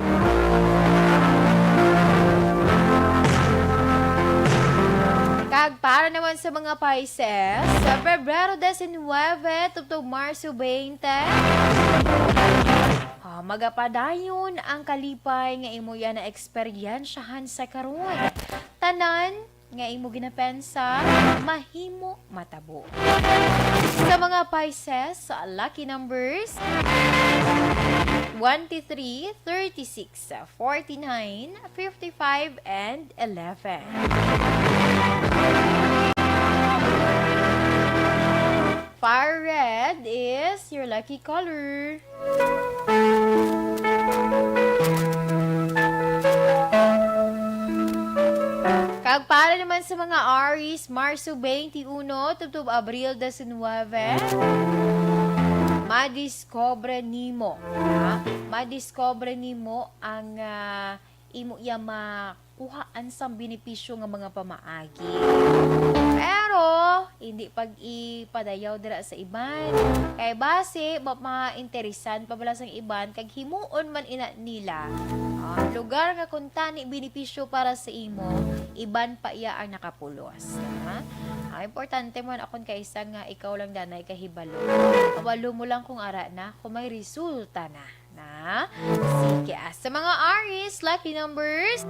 Kag para naman sa mga Pisces, sa Pebrero diecinuebe tubtob Marso twenty, ah, magapadayon ang kalipay nga imo yan na eksperyensyahan sa karon. Tanan nga imo ginapensa, mahimo matabo. Sa mga Pisces, lucky numbers twenty-three, thirty-six, forty-nine, fifty-five, and eleven. Fire red is your lucky color. Kag para naman sa mga Aries, Marso twenty-one tubtob Abril diecinuebe, madiscover nimo, ha? Madiscover nimo ang, ah, imo iya makuhaan sang benepisyo nga mga pamaagi. Pero hindi pag-ipadayaw dira sa iban. Kay basi ma-, mainteresan pa bala sang iban kag himuon man ina nila, ah, lugar nga kuntani benepisyo para sa imo, iban pa iya ang nakapulos. Ha? Ah, importante man akon kaisa nga ikaw lang danay kahibalo. Kabalo mo lang kung ara na, kung may resulta na. Na? Sige, ah, sa mga Aries, lucky numbers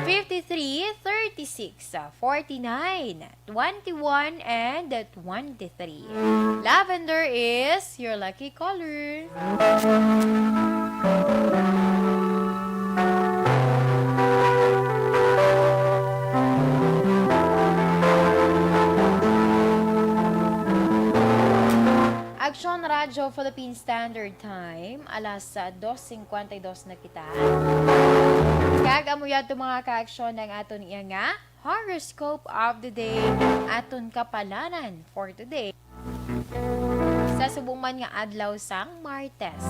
fifty-three, thirty-six, ah, forty-nine, twenty-one, and twenty-three. Lavender is your lucky color. Radyo Philippine Standard Time, alas, ah, dos cincuenta y dos na kita. Kag amo yadto, mga ka-aksyon, ang aton iya nga horoscope of the day, aton kapalanan for today. Sa subong man nga adlaw sang Martes,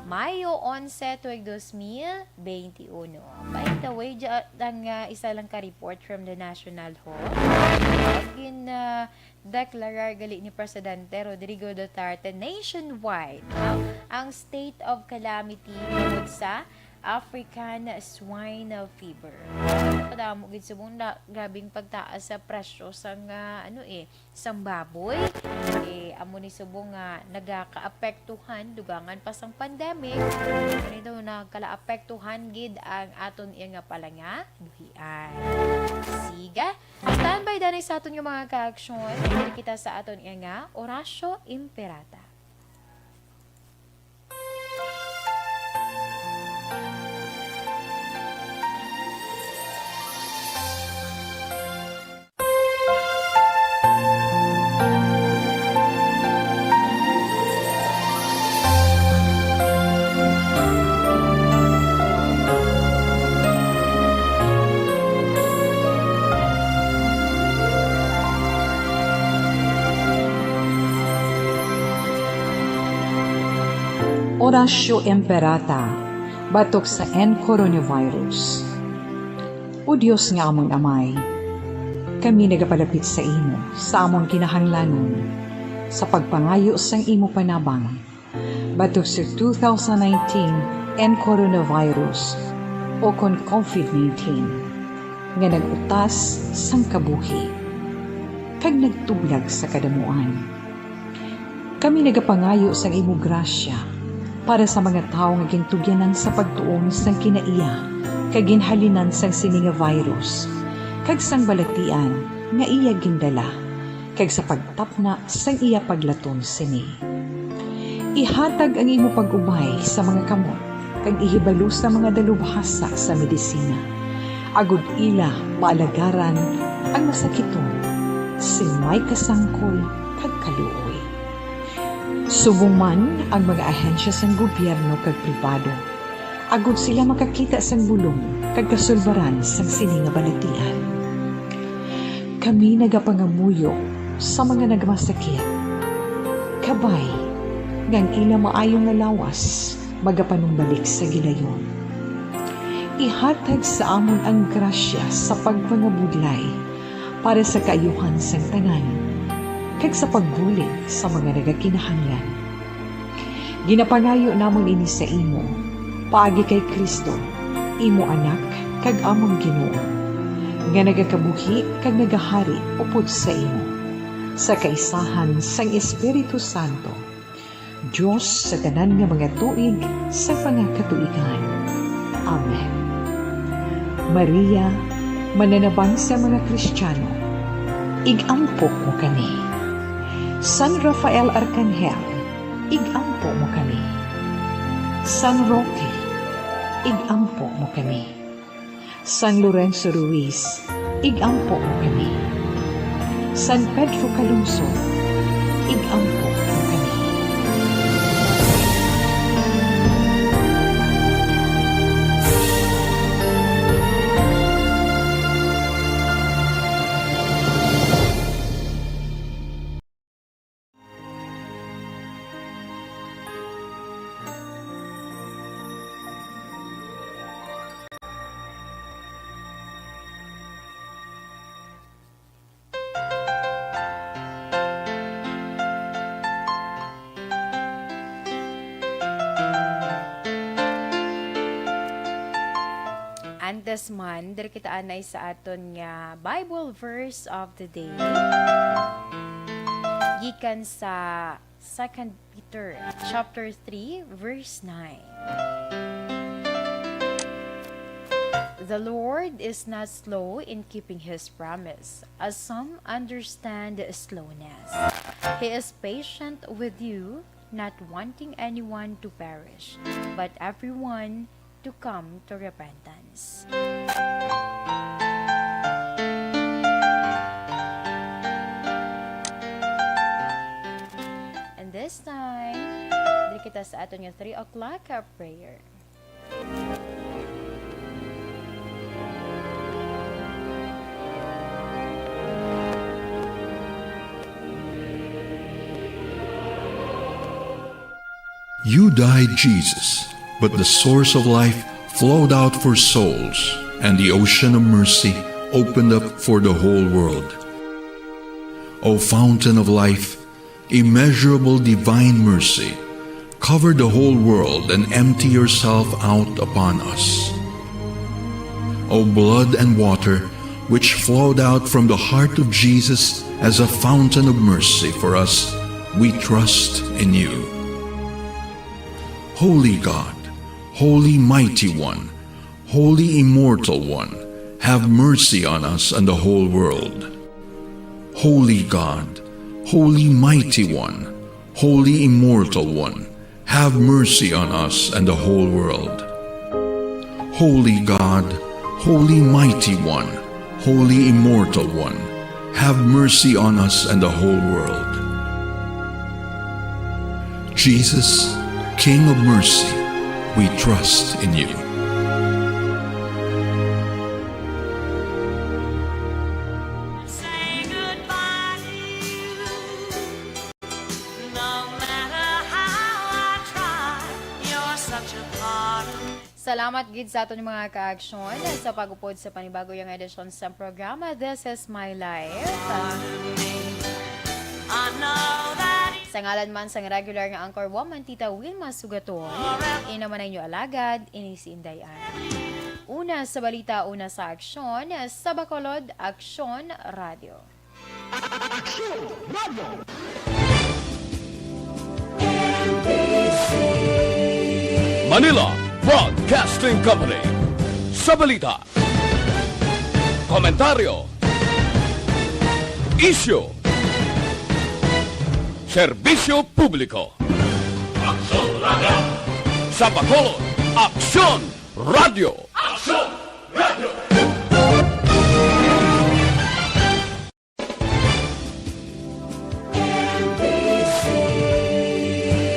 Mayo onse, tuig dos mil beinti uno. By the way, dya, ang, ah, isa lang ka report from the National Hall. Gin, ah, deklarar gali ni Presidente Rodrigo Duterte nationwide, no, ang state of calamity tungod sa African swine fever. Kadamo gid subong na grabing pagtaas sa presyo sang, ah, ano eh, sang baboy. Eh, amo ni subong nga nagakaapektuhan, dugangan pa sang pandemic. Ano ito, nagkalaapektuhan gid ang aton iya nga palanga buhian. Sige, standby danay sa aton nga mga ka-aksyon. Diri kita sa aton iya nga Orasyo Imperata. Orasyo Imperata batok sa N coronavirus. O Dios nga amon Amay, kami nagapalapit sa imo sa amon kinahanglanon sa pagpangayo sang imo panabang batok sa two thousand nineteen N coronavirus, o kon covid nineteen, nga nag-utas sang kabuhi kag nagtublag sa kadamuan. Kami nagapangayo sang imo grasya para sa mga tawo nga gintugyanan sa pagtuon sang kinaiya kag ginhalinan sang sini nga virus kag sang balatian nga iya gindala, kag sa pagtapna sang iya paglaton sini. Ihatag ang imo pag-ubay sa mga kamot kag ihibalo sa mga dalubhasa sa medisina, agod ila maalagaran ang masakiton sing may kasangkol kag kaluoy. Subong man ang mga ahensya sang gobyerno kag pribado, agod sila makakita sang bulong kag kasulbaran sang sini nga balatian. Kami nagapangamuyo sa mga nagamasakit, kabay nga ang ila maayo nga lawas magapanumbalik sa gilayon. Ihatag sa amon ang grasya sa pagpangabudlay para sa kaayuhan sang tanan, kag sa pagbulig sa mga nagakinahanglan. Ginapangayo namon ini sa imo, paagi kay Cristo, imo Anak kag amon Ginoo, nga nagakabuhi kag nagahari upod sa imo, sa kaisahan sang Espiritu Santo, Dios sa tanan nga mga tuig sa mga katuigan. Amen. Maria, mananabang sa mga Kristiyano, ig-ampo mo kami. San Rafael Arkanghel, ig-ampo mo kami. San Roque, ig-ampo mo kami. San Lorenzo Ruiz, ig-ampo mo kami. San Pedro Calungsod, ig-ampo mo kami. Antes man, diri kita anay sa aton nga Bible verse of the day. Gikan sa Second Peter chapter three, verse nine. The Lord is not slow in keeping his promise, as some understand slowness. He is patient with you, not wanting anyone to perish, but everyone to come to repentance. And this time, Sa aton nga three o'clock, uh, prayer. You died, Jesus, but the source of life flowed out for souls, and the ocean of mercy opened up for the whole world. O fountain of life, immeasurable divine mercy, cover the whole world and empty yourself out upon us. O blood and water, which flowed out from the heart of Jesus as a fountain of mercy for us, we trust in you. Holy God, Holy Mighty One, Holy Immortal One, have mercy on us and the whole world. Holy God, Holy Mighty One, Holy Immortal One, have mercy on us and the whole world. Holy God, Holy Mighty One, Holy Immortal One, have mercy on us and the whole world. Jesus, King of mercy, we trust in you. Say goodbye to you. No matter how I try, you're such a part of me. Salamat gid sa aton mga kaaksyon sa pag-upod sa panibago nga edisyon sa programa This Is My Life. I know that Sa ngalan man sang regular nga anchor woman, Tita Wilma Sugaton, ina man ang inyo alagad, ini si Inday Ann. Una sa balita, una sa aksyon, sa Bacolod, Aksyon Radio. Aksyon Radio. Manila Broadcasting Company. Sa balita, komentaryo, isyu, serbisyo publiko. Aksyon Radio. Sa Bacolod, Aksyon Radio. Aksyon Radio.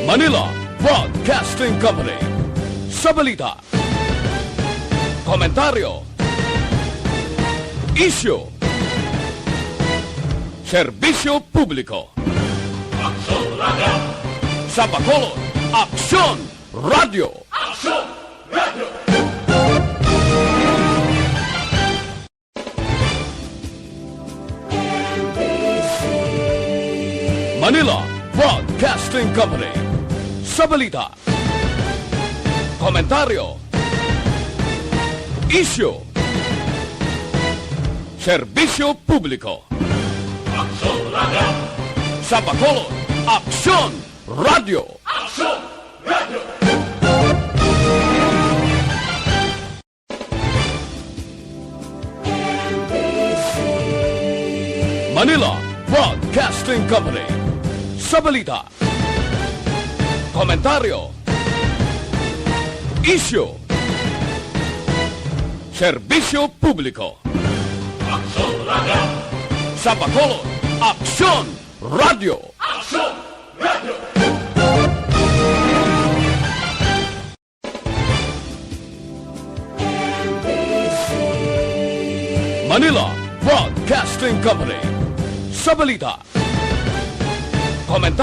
Manila Broadcasting Company. Sa balita, komentaryo, isyu, serbisyo publiko. Aksyon Radio. Sa Bacolod, Aksyon Radio. Aksyon Radio. Manila Broadcasting Company. Sa balita, komentaryo, isyu, serbisyo publiko. Aksyon Radio. Sa Bacolod, Aksyon Radio. Aksyon Radio. Manila Broadcasting Company. Sa balita, komentaryo, isyu, serbisyo publiko. Aksyon Radio. Sa Bacolod, Aksyon Radio. Aksyon Radio. Manila Broadcasting Company. Sa balita, komentaryo,